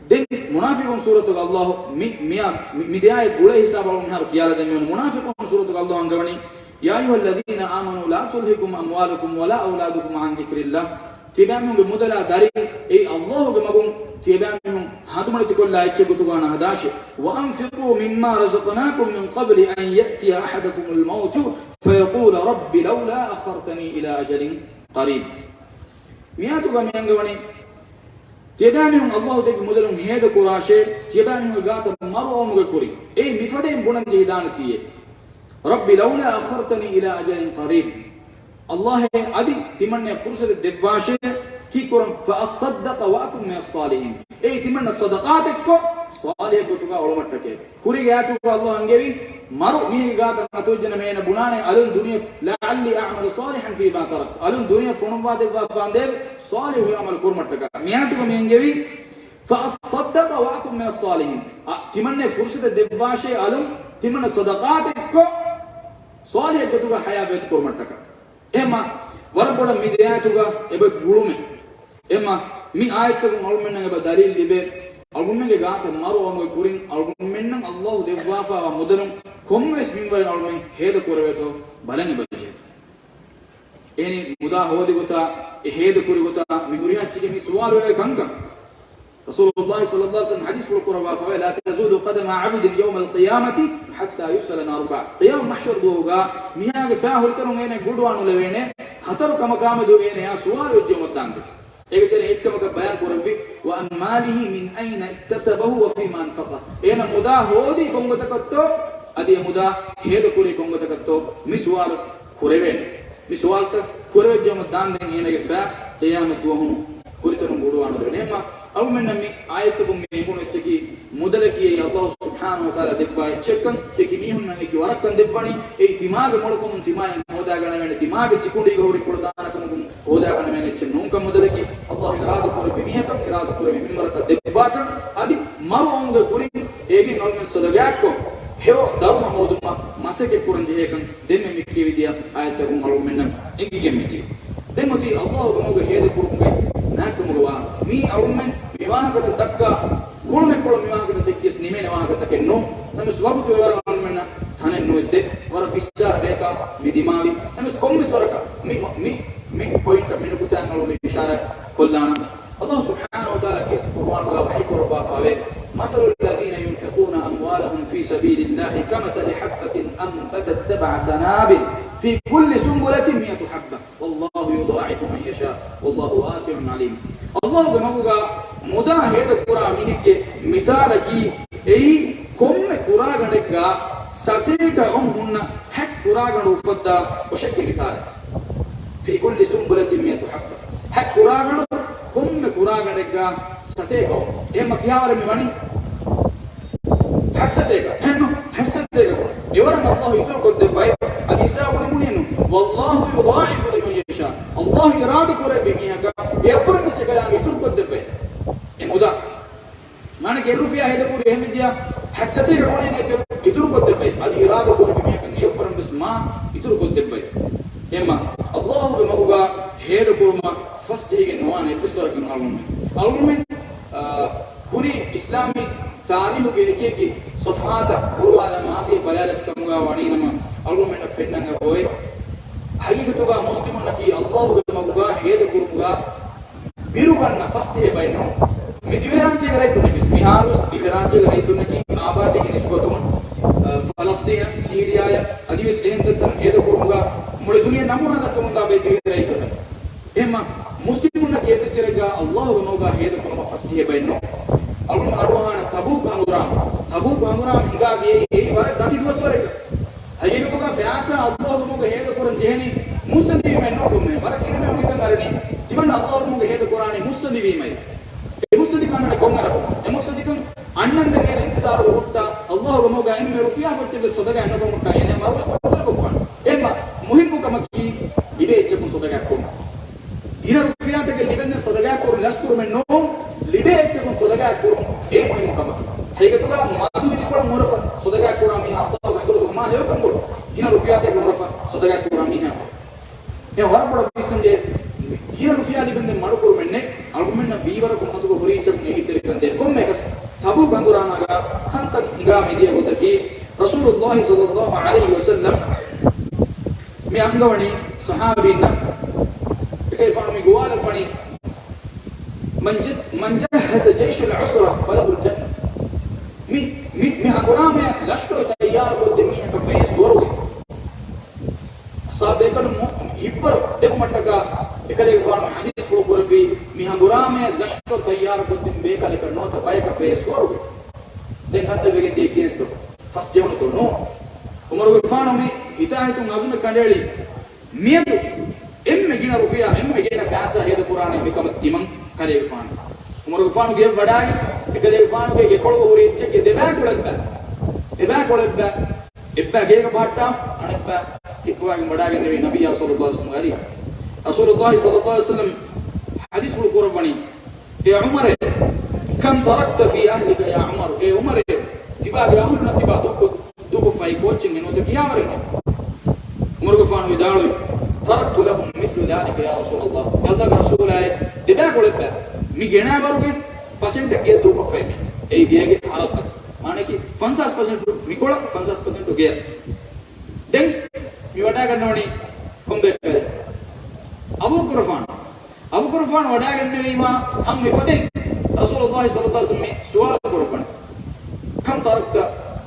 ދެން މުނާފިޤުން ސޫރަތުގަ ﷲ މި، މިއާ، މި، މި ދެއާއެއް ގުޅޭ ހިސާބަށް އަޅުގަނޑު މިހާރު ކިޔާލަދެން މިވަނީ. މުނާފިޤުން ސޫރަތުގަ ﷲ އަންގަވަނީ، يا أيها الذين آمنوا لا تلهكم أموالكم ولا أولادكم عن ذكر الله. ތިޔަބައިމީހުންގެ މުދަލާ ދަރިން އެއީ ﷲ ގެ މަގުން ތިޔަބައިމީހުން ހަނދުމަނެތިކޮށްލާ އެއްޗެއް ގޮތުގަ ނަހަދާށޭ. وأنفقوا مما رزقناكم من قبل أن يأتي أحدكم الموت فيقول رب لولا أخرتني إلى أجل قريب. މިއާޔަތުގަ މި އަންގަވަނީ، ތިޔަބައިމީހުން ﷲ ދެއްވި މުދަލުން ހޭދަ ކުރާށޭ، ތިޔަބައިމީހުންގެ ގާތަށް މަރު އައުމުގެ ކުރިން. އެއީ މިފަދައިން ބުނަން ޖެހިދާނެތީއޭ. رب لولا أخرتني إلى أجل قريب. ﷲ އޭ، އަދި ތިމަންނަޔަށް ފުރުސަތެއް ދެއްވާށޭ، ކީއްކުރަން؟ فأصدق وأكن من الصالحين. އޭ ތިމަންނަ ޞަދަޤާތެއްކޮށް، ޞާލިޙެއް ގޮތުގަ އޮޅުމަށްޓަކައި. ކުރީގެ އާޔަތުގަ ﷲ އަންގެވި، މަރު މީހެއްގެ ގާތަށް އަތުވެއްޖެނަމަ އޭނަ ބުނާނެ އަލުން ދުނިޔެ، لعلي أعمل صالحا فيما تركت. އަލުން ދުނިޔެ ފޮނުއްވާ ދެއްވާފާނދޭވެ، ޞާލިޙު ޢަމަލު ކުރުމަށްޓަކައި. މިއާޔަތުގަ މި އަންގެވި، فأصدق وأكن من الصالحين. އަ، ތިމަންނަޔަށް ފުރުސަތެއް ދެއްވާށޭ އަލުން، ތިމަންނަ ޞަދަޤާތެއްކޮށް، ޞާލިޙެއް ގޮތުގަ ޙަޔާތް ބައިތު ކުރުމަށްޓަކައި. އެހެންމަ، ވަރަށް ބޮޑަށް މި ދެ އާޔަތުގަ އެބަ ގުޅުމެއް. އެހެންމަ، މި އާޔަތްތަކުން އަޅުމެންނަށް އެބަ ދަލީލް ލިބޭ، އަޅުމެންގެ ގާތަށް މަރު އައުމުގެ ކުރިން އަޅުމެންނަށް ﷲ ދެއްވާފާވާ މުދަލުން ކޮންމެވެސް މިންވަރެއް އަޅުމެން ހޭދަ ކުރެވޭތޯ ބަލަން އެބަޖެހޭ. އެހެނީ މުދާ ހޯދި ގޮތާ، އެ ހޭދަ ކުރި ގޮތާ މި ހުރިހާ އެއްޗެކޭ މި ސުވާލު އެޅޭ ކަންކަން. ރަސޫލުﷲ ޞައްލަﷲ ޢަލައިހި ވަސައްލަމް ޙަދީޘްފުޅު ކުރައްވާފައިވޭ، لا تزول قدما عبد يوم القيامة حتى يسأل عن أربع. ޤިޔާމަތް މަޙްޝަރު ދުވަހުގަ މީހާގެ ފައި ހުރިތަނުން އޭނަ ގުޑުވާނުލެވޭނެ ހަތަރު ކަމަކާމެދު އޭނަޔާ ސުވާލު ވެއްޖެއްވުމަށްދާންދެން. އޭގެ ތެރެއިން އެއްކަމަކަށް ބަޔާން ކުރެއްވި، وعن ماله من أين اكتسبه وفيما أنفقه. އޭނަ މުދާ ހޯދީ ކޮންގޮތަކަށްތޯ، އަދި އެ މުދާ ހޭދަ ކުރީ ކޮންގޮތަކަށްތޯ މި ސުވާލު ކުރެވޭނެ. މި ސުވާލުތައް ކުރެވިއްޖެއްވުމަށް ދާންދެން އޭނަގެ ފައި ޤިޔާމަތް ދުވަހު ހުރިތަނުން ގުޑުވާނުލެވޭނެ. އެހެންމަ އަޅުމެންނަށް މި އާޔަތްތަކުން މި އެނގުނު އެއްޗަކީ މުދަލަކީ އެއީ ﷲ ސުބްޙާނަހޫ ވަތަޢާލާ ދެއްވާ އެއްޗެއްކަން، އެކި މީހުންނަށް އެކި ވަރަށްކަން ދެއްވަނީ، އެއީ ތިމާގެ މޮޅަކުމުން ތިމާއަށް ހޯދާގަނެވޭނެ، ތިމާގެ ސިކުނޑީގަ ހުރި ކުޅަދާނަކަމަކުން ހޯދާގަނެވޭނެ އެއްޗެއް ނޫންކަން މުދަލަކީ، ﷲ އިރާދަ ކުރެއްވި މީހަކަށް، އިރާދަ ކުރެއްވި މިންވަރަކަށް ދެއްވާކަން، އަދި މަރު އައުމުގެ ކުރިން އޭގެން އަޅުމެން ޞަދަޤާތްކޮށް، ހެޔޮ ދަރުމަ ހޯދުމަށް މަސައްކަތް ކުރަން ޖެހޭކަން ދެންމެ މި ކިޔެވިދިޔަ އާޔަތްތަކުން އަޅުމެންނަށް އެނގިގެން މިދިޔަ. ދެން އޮތީ ﷲ ގެ މަގުގަ ހޭދަ ކުރުމުގެ ނާއްކަމުގެ ވާހަކަ. މީ އަޅުމެން މި ވާހަކަތައް ދައްކާ، ކުޅުނެއްކޮޅު މި ވާހަކަތައް ދެއްކިޔަސް ނިމޭނެ ވާހަކަތަކެއް ނޫން. ނަމަވެސް ވަގުތު އެވަރަށް އަޅުމެންނަށް ތަނެއް ނުވެއްދެ. ވަރަށް ބިއްސާރަ ރެއަކަށް މި ދިމާވި. ނަމަވެސް ކޮންމެސް ވަރަކަށް މި، މި، މި ޕޮއިންޓަށް މި ނުކުތާއަށް އަޅުމެން އިޝާރާތް ކޮށްލާނަން. ﷲ ސުބްޙާނަހޫ ވަތަޢާލާ ކީރިތި ޤުރުއާނުގަ ވަޙީ ކުރައްވާފައިވޭ، مثل الذين ينفقون أموالهم في سبيل الله كمثل حبة أنبتت سبع سنابل في كل سنبلة مئة حبة والله يضاعف لمن يشاء والله واسع عليم. ﷲ ގެ މަގުގަ މުދާ ހޭދަ ކުރާ މީހެއްގެ މިސާލަކީ އެއީ ކޮންމެ ކުރާގަނޑެއްގަ ސަތޭކަ އޮށް ހުންނަ ހަތް ކުރާގަނޑު އުފައްދާ އޮށެއްގެ މިސާލެއް. في كل سنبلة مئة حبة. ހަތް ކުރާގަނޑު، ކޮންމެ ކުރާގަނޑެއްގަ ސަތޭކަ އޮށް. އެހެންމަ ކިހާވަރެއް މި ވަނީ؟ ހަތްސަތޭކަ. އެހެންނު؟ ހަތްސަތޭކަ ކޮށް. އެވަރަށް ﷲ އިތުރު ކޮށްދެއްވައި. އަދި ހިސާބު ނިމުނީނު. والله يضاعف لمن يشاء. ﷲ އިރާދަ ކުރެއްވި މީހަކަށް އެއަށްވުރެ ވެސް އެކަލާނގެ އިތުރު ކޮށްދެއްވައި. އެ މުދާ މާނަ އެއް ރުފިޔާ ހޭދަކުރި އެހެންވެއްޖެޔާ، ހަތްސަތޭކަ ގުނައެއް އިތުރު، އިތުރުކޮށްދެއްވައި. އަދި އިރާދަ ކުރެއްވި މީހަކަށް އެއަށްވުރެ ވެސް މާ އިތުރުކޮށްދެއްވައި. އެހެންމަ ﷲ ގެ މަގުގަ ހޭދަކުރުމަށް ފަސްޖެހިގެން ނުވާނެ އެއްވެސް ވަރަކަށް އަޅުގަނޑުމެން، އަޅުގަނޑުމެން، އާ، ކުރީ އިސްލާމީ ތާރީހުގެ އެކި އެކި ޞަފްޙާތަށް ހުޅުވާލާ މާތީ ބަލާލަފިކަމުގަ ވަނީނަމަ، އަޅުގަނޑުމެންނަށް ފެންނަން އެބައޮތް. ހަގީގަތުގަ މުސްލިމުންނަކީ ﷲ ގެ މަގުގަ ހޭދަކުރުމުގަ ބިރުގަންނަ ފަސްޖެހޭ ބައެއް ނޫން. މި ދިވެހިރާއްޖޭގެ ރައްޔިތުންނަކީ، މިހާރުވެސް ދިވެހިރާއްޖޭގެ ރައްޔިތުންނަކީ އާބާދީގެ ނިސްބަތުން، އަ، ފަލަސްޠީނަށް، ސީރިޔާއަށް އަދިވެސް އެހެން ތަންތަން ހޭދަކުރުމުގަ މުޅި ދުނިޔެ ނަމޫނާ ދައްކަމުންދާ ބައެއް ދިވެހި ރައްޔިތުންނަކީ. އެހެންމަ މުސްލިމުންނަކީ އެއްވެސް ވަރެއްގަ ﷲ ކޮށްޓެއްވެސް ޞަދަގާ ނުކުރަމުން އޭނަ މަރުވެސް ބައްދަލުކޮށްފާނެ. އެހެންމަ މުހިއްމު ކަމަކީ ލިބޭ އެއްޗަކުން ޞަދަގާ ކުރުން. ގިނަ ރުފިޔާތަކެއް ލިބެންދެން ޞަދަގާ ކުރުން ލަސްކުރުމެއް ނޫން، ލިބޭ އެއްޗަކުން ޞަދަގާ ކުރުން އެއް މުހިއްމު ކަމަކީ. ހަގީގަތުގަ މަދު އިދިކޮޅަށް ހުރަފަ ޞަދަގާ ކުރާ މީހާ ﷲ ގެ ޙަޟްރަތުގަ މާ ހެޔޮކަން ބޮޑު. ގިނަ ރުފިޔާތަކެއް ހުރަފަ ޞަދަގާ ކުރާ މީހާ. އެ ވަރަށް ބޮޑަށް ވިސްނަންޖެހޭ. ގިނަ ރުފިޔާ ލިބެންދެން މަޑުކުރުމެއް ނެތް. އަޅުގަނޑުމެންނަށް ވީވަރަކު މަދުގަ ހުރި އެއްޗަކުން އެހީތެރިކަން ދޭން. ކޮންމެއަކަސް ތަބޫކް ހަނގުރާމާގަ ކަންތައް ހިނގާ މިދިޔަ ގޮތަކީ، ރަސޫލުﷲ ޞައްލަﷲ ޢަލައިހި ވަސައްލަމް މި އަންގަވަނީ ޞަޙާބީންނަށް، އެކަލޭގެފާނު މި ގޮވާލައްވަނީ، من جس-، من جهز جيش العسرة فله الجنة. މި، މި، މި ހަނގުރާމަޔަށް ލަޝްކަރު ތައްޔާރުކޮށްދިން މީހަކަށް ވޭ ސުވަރުގެ. ސާބޭކަލު މު-، ހިއްވަރު ދެކުމަށްޓަކާ އެކަލޭގެފާނު ޙަދީޘްފުޅު ކުރެއްވީ، މި ހަނގުރާމަޔަށް ލަޝްކަރު ތައްޔާރުކޮށްދިން ބޭކަލަކަށް ނުވަތަ ބަޔަކަށް ވޭ ސުވަރުގެ. ދެން ކަންތައް ވެގެން ދިޔަ ކިހިނެއްތޯ؟ ފަސްޖެހުނުތޯ؟ ނޫން. ޢުމަރުގެފާނު މި ހިތާހިތުން ޢަޒުމެއް ކަނޑައެޅީ. މިއަދު އެންމެ ގިނަ ރުފިޔާ، އެންމެ ގިނަ ފައިސާ ހޭދަކުރާނީ މިކަމަށް ތިމަން ކަލޭގެފާނު. ޢުމަރުގެފާނު ގެޔަށް ވަޑާގެން، އެކަލޭގެފާނުގެ ގެކޮޅުގަ ހުރި އެއްޗެއްގެ ދެބައިކުޅަ އެއްބައި، ދެބައިކުޅަ އެއްބައި، އެއްބައި ގޭގަ ބަހައްޓާފަ، އަނެއްބައި ހިއްޕަވައިގެން ވަޑާގެންނެވީ ނަބިއްޔާ ޞައްލަﷲ ޢަލައިހި ވަސައްލަމްގެ އަރިހަށް. ރަސޫލުﷲ ޞައްލަﷲ ޢަލައިހި ވަސައްލަމް ޙަދީޘްފުޅު ކުރައްވަނީ، އޭ ޢުމަރޭ، كم تركت في أهلك يا عمر؟ އޭ ޢުމަރޭ، ތިބާގެ އަހުލުންނަށް ތިބާ ދޫކޮށް-، ދޫކޮށްފައި ކޯއްޗެއް ނުވަތަ ކިހާވަރެއް؟ ޢުމަރުގެފާނު ވިދާޅުވި، تركت لهم مثل ذلك يا رسول الله. އެ ﷲގެ ރަސޫލާއޭ، ދެބައިކުޅަ އެއްބައި، މި ގެނައިވަރުގެ ޕަސެންޓެއް ގެޔަށް ދޫކޮށްފައި މީ. އެއީ ގޭގެ ހަރަދުތައް. މާނައަކީ ފަންސާސް ޕަސެންޓު މިކޮޅަށް، ފަންސާސް ޕަސެންޓު ގެޔަށް. ދެން މި ވަޑާގަންނަވަނީ ކޮން ބޭކަލެއް؟ އަބޫބަކުރުގެފާނު. އަބޫބަކުރުގެފާނު ވަޑާގެންނެވީމާ ހަމަ މިފަދައިން ރަސޫލުﷲ ޞައްލަﷲ ޢަލައިހި ވަސައްލަމް މި ސުވާލު ކުރައްވަނީ، كم تركت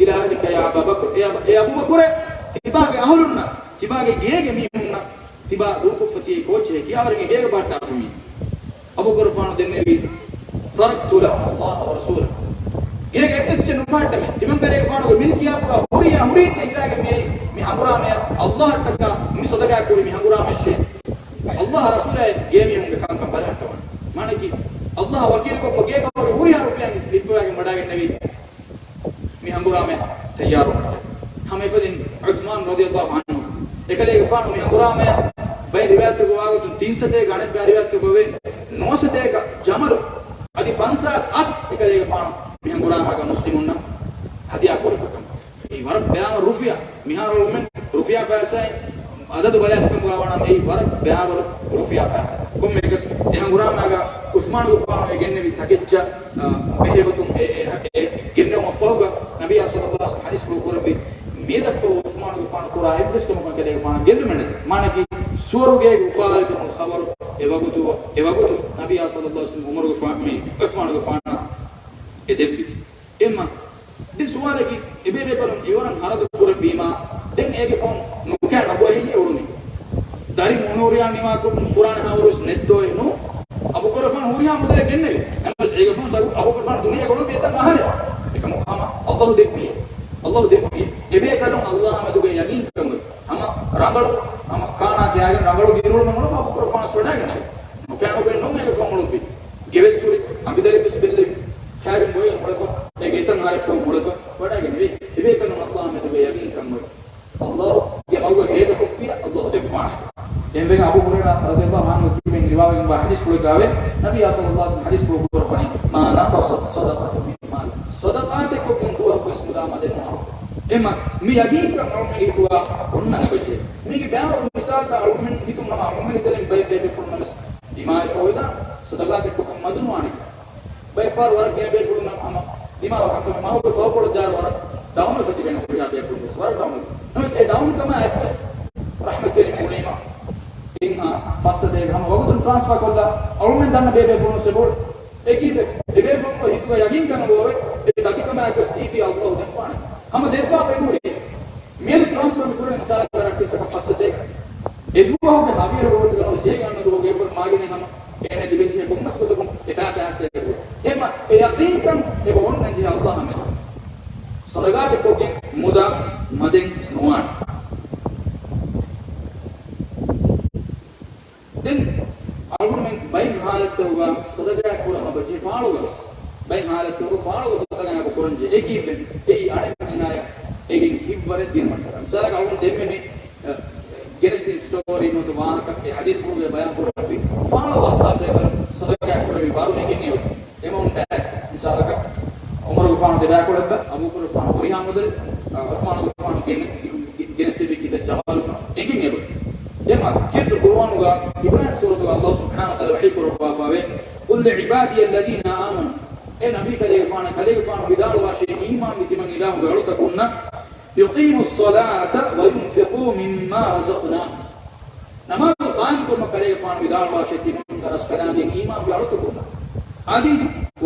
إلى أهلك يا أبا بكر؟ އޭ އަބަ-، އޭ އަބޫބަކުރޭ، ތިބާގެ އަހުލުންނަށް، ތިބާގެ ގޭގެ މީހުންނަށް ތިބާ ދޫކޮށްފަ ތިޔައީ ކޯއްޗެއް؟ ކިޔާވަރެއް ގޭގަ ބަހައްޓާފަ މީ؟ އަބޫބަކުރުގެފާނު ދެންނެވީ، تركت لهم الله ورسوله. ގޭގެ އެއްވެސް އެއްޗެއް ނުބަހައްޓަމޭ. ތިމަން ކަލޭގެފާނުގެ މިލްކިޔާތުގަ ހުރިހާ ހުރިހާ ހިފާގެން މިއައީ މި ހަނގުރާމަޔަށް. ﷲ އަށްޓަކާ މި ޞަދަގާ ކުރި މި ހަނގުރާމަޔަށޭ. ﷲ ރަސޫލާއި ގޭމީހުންގެ ކަންކަން ބަލަހައްޓަވަން. މާނައަކީ، ﷲ އަށް ވަކީލުކޮށްފަ ގޭގަ ހުރި ހުރިހާ ރުފިޔާ ހިއްޕަވައިގެން ވަޑާގެންނެވީ. މި ހަނގުރާމަ ތައްޔާރު. ހަމަ އެފަދައިން ޢުޘްމާނު ރަޟިޔަﷲ ޢަންހު، އެކަލޭގެފާނު މި ހަނގުރާމަޔަށް ބައެއް ރިވާޔަތްތަކުގަ ވާގޮތުން ތިން ސަތޭކަ، އަނެއްބައި ރިވާޔަތްތަކުގަ ވޭ ނުވަ ސަތޭކަ ޖަމަލު، އަދި ފަންސާސް އަސް އެކަލޭގެފާނު މި ހަނގުރާމައިގަ މުސްލިމުންނަށް ހަދިޔާ ކުރެއްވި ކަމަށް. އެއީ ވަރަށް ބައިވަރު ރުފިޔާ. މިހާރު އަޅުމެން ރުފިޔާ ފައިސާއިން އަދަދު ބަލާފިކަމުގަ ވާނަމަ، އެއީ ވަރަށް ބައިވަރު ރުފިޔާ ފައިސާ. ކޮންމެއަކަސް އެ ހަނގުރާމައިގަ ޢުޘްމާނުގެފާނު އެ ގެންނެވި ތަކެއްޗަށް، އާ، ބެހޭގޮތުން އެ، އެ، އެ ގެންނެވުމަށްފަހުގަ ނަބިއްޔާ ޞައްލަﷲ ޢަލައިހި ވަސައްލަމް ޙަދީޘްފުޅު ކުރެއްވި، މިއަދަށްފަހު ޢުޘްމާނުގެފާނު ކުރާ އެއްވެސް ކަމަކުން އެކަލޭގެފާނަށް ގެއްލުމެއް ނެތި. މާނައަކީ، ސުވަރުގޭގެ އުފާވެރިކަމުގެ ޚަބަރު އެ ވަގުތު، އެ ވަގުތު ނަބިއްޔާ ޞައްލަﷲ ޢަލައިހި ވަސައްލަމް ޢުމަރުގެފާ-، މި ޢުޘްމާނުގެފާނަށް އެ ދެއްވި. އެހެންމަ، ދެން ސުވާލަކީ، އެބޭބޭކަލުން އެވަރަށް ހަރަދު ކުރެއްވީމާ، ދެން އޭގެ ފަހުން ނުކާ ނަބުއަހެއްޔޭ އުޅުނީ؟ ދަރި މޫނު ހުރިހާ ނިވާކުރުން ކުރާނެ ހާވަރުވެސް ނެތްދޯއޭ؟ ނޫ. އަބޫބަކުރުގެފާނު ހުރިހާ މުދަލެއް ގެންނެވި. އެހެނަސް އޭގެ ފަހުން ސަގު އަބޫބަކުރުގެފާނު ދުނިޔޭގަ އުޅުން މިއަދަށް އަހަރެއް. އެކަމަކު ހަމަ ﷲ ދެއްވިއޭ. ﷲ ދެއްވިއޭ. އެބޭކަލުން ﷲ އާ މެދުގަ ޔަގީންކަން އޮތް. ހަމަ ރަނގަޅު، ހަމަ ކާނާ ކާގެން ރަނގަޅު ދިރިއުޅުމެއް އުޅުނު އަބޫބަކުރުގެފާނު ވަޑާގެންނެވި. ނުކާ ނުބެ ނޫން އޭގެ ފަހުން އުޅުއްވި. ގެވެސް ހުރި، އަނބިދަރިވެސް ބެއްލެވި. ކާގެން ބޮއެ އުޅެފަ، އޭގެ އެތަން އަހަރެއް ފަހުން އުޅެފަ، ވަޑާގެންނެވި. އެބޭކަލުން ﷲ މެދުގަ ޔަގީންކަން އޮތް. ﷲ ގެ މަގުގަ ހޭދަކޮށްފިއްޔާ، ﷲ ދެއްވާނެ. އެހެންވެގެން އަބޫ ހުރައިރާ ރަޟިޔަﷲ ޢަންހު ކިބެން ރިވާވެގެންވާ ޙަދީޘްފުޅެއްގައިވޭ، ނަބިއްޔާ ޞައްލަﷲ ޢަލައިހި ވަސައްލަމަ ޙަދީޘްފުޅު ކުރައްވަނީ، ما نقصت صدقة من مال. ޞަދަޤާތެއް ކޮށްގެން ދުވަހަކުވެސް މުދާ މަދެއް ނުވާ. އެހެންމަ މި ޔަގީންކަން އަޅުމެންގެ ހިތުގަ އޮންނަން އެބަޖެހޭ. މީގެ ބައިވަރު މިސާލުތައް އަޅުމެން ހިތުން ހަމަ އަޅުމެންގެ ތެރެއިން ބައެއް ބޭބޭފުޅުންނަށް ވެސް ދިމާވެފަ އޮވެދާނެ، ޞަދަޤާތެއް ކޮށްގެން މަދު ނުވާނެ. ބައެއްފަހަރު ވަރަށް ގިނަ ބޭފުޅުންނަށް ހަމަ ދިމާވާ ކަންކަމެއް މަހުގެ ފަހުކޮޅަށް ދާއިރު ވަރަށް ޑައުންވެފަ ތިބޭނެ ހުރިހާ ބޭފުޅުން ވެސް ވަރަށް ޑައުންވެފަ. ނަމަވެސް އެ ޑައުންކަމާ އެއްވެސް ރަޙްމަތްތެރިން ބުނީމަ އެއްހާސް ފައްސަތޭކަ ހަމަ ވަގުތުން ޓްރާންސްފާ ކޮށްލާ އަޅުމެން ދަންނަ ބޭބޭފުޅުން ސެބޯޅު އެކީ އެބޭފުޅުންގެ ހިތުގަ ޔަގީންކަން އޮވޭ އެ ދަތިކަމާއެކު ދީފި ﷲ ދެއްވާނެ. ހަމަ ދެއްވާފަ އެބަހުރި. މިއަދު ޓްރާންސްފާ މި ކުރަނީ މިސާލަކަށް ރައްޓެއްސަކަށް ފައްސަތޭކަ. އެ ދުވަހުގެ ހަވީރު ވަގުތުގަ ނުވަ ޖެހިގަންނަ ދުވަހުގެ އެއްވަރު މާގިނަ ހަމަ އޭނަ ލިބެންޖެހޭ ކޮންމެސް ގޮތަކުން އެ ފައިސާ އައްސޭ ދުވަހު. އެހެންމަ އެ ޔަޤީންކަން އެބަ އޮންނަން ޖެހޭ ﷲ އާ މެދު. ޞަދަޤާތެއް ކޮށްގެން މުދާ މަދެއް ނުވާނެ. ދެން އަޅުގަނޑުމެން ބައެއް ހާލަތްތަކުގަ ޞަދަޤާތް ކުރަން އެބަޖެހޭ ފާޅުގަވެސް. ބައެއް ހާލަތްތަކުގަ ފާޅުގަ ޞަދަޤާތް އެބަ ކުރަންޖެހޭ. އެކީ އެއީ އަނެއް މީހާޔަށް އެގެން ވަރެއް ދިނުމަށްޓަކާ. މިސާލަކަށް އަޅުގަނޑު ދެންމެ މި، އަ، ގެނެސްދިން ސްޓޯރީ ނުވަތަ ވާހަކަ އެ ޙަދީޘްފުޅުގައި ބަޔާން ކުރެއްވި ފާޅު އައްސާ ބޭކަލުން ޞަދަޤާތް ކުރެއްވި ވަރު އެނގެން އެއޮތީ. އެމައުންޓް އެއް މިސާލަކަށް ޢުމަރުގެފާނު ދެބައިކުޅައެއްބަ، އަބޫބަކުރުގެފާނު ހުރިހާ މުދަލެއް، އަ، ޢުސްމާނުގެފާނު ގެނެ-، ގެނެސްދެއްވި ކިތައް ޖަމަލު އެނގެން އެބަ. އެމަ ކީރިތި ޤުރުއާނުގަ އިބްރާހީމް ސޫރަތުގަ އައްލާހު ސުބްޙާނަހު ވަތަޢާލާ ވަޙީ ކުރައްވާފަވޭ، قل لعبادي الذين آمنوا، އޭ ނަބީ ކަލޭގެފާނަށް، ކަލޭގެފާނު ވިދާޅުވާށޭ، އީމާންވި ތިމަން އިލާހުގެ އަޅުތަކުންނަށް، يقيموا الصلاة وينفقوا مما رزقناهم. ނަމާދު ޤާއިމް ކުރުމަށް ކަލޭގެފާނު ވިދާޅުވާށޭ، ތިމަން ރަސްކަލާނގެ އީމާންވި އަޅުތަކުންނަށް. އަދި،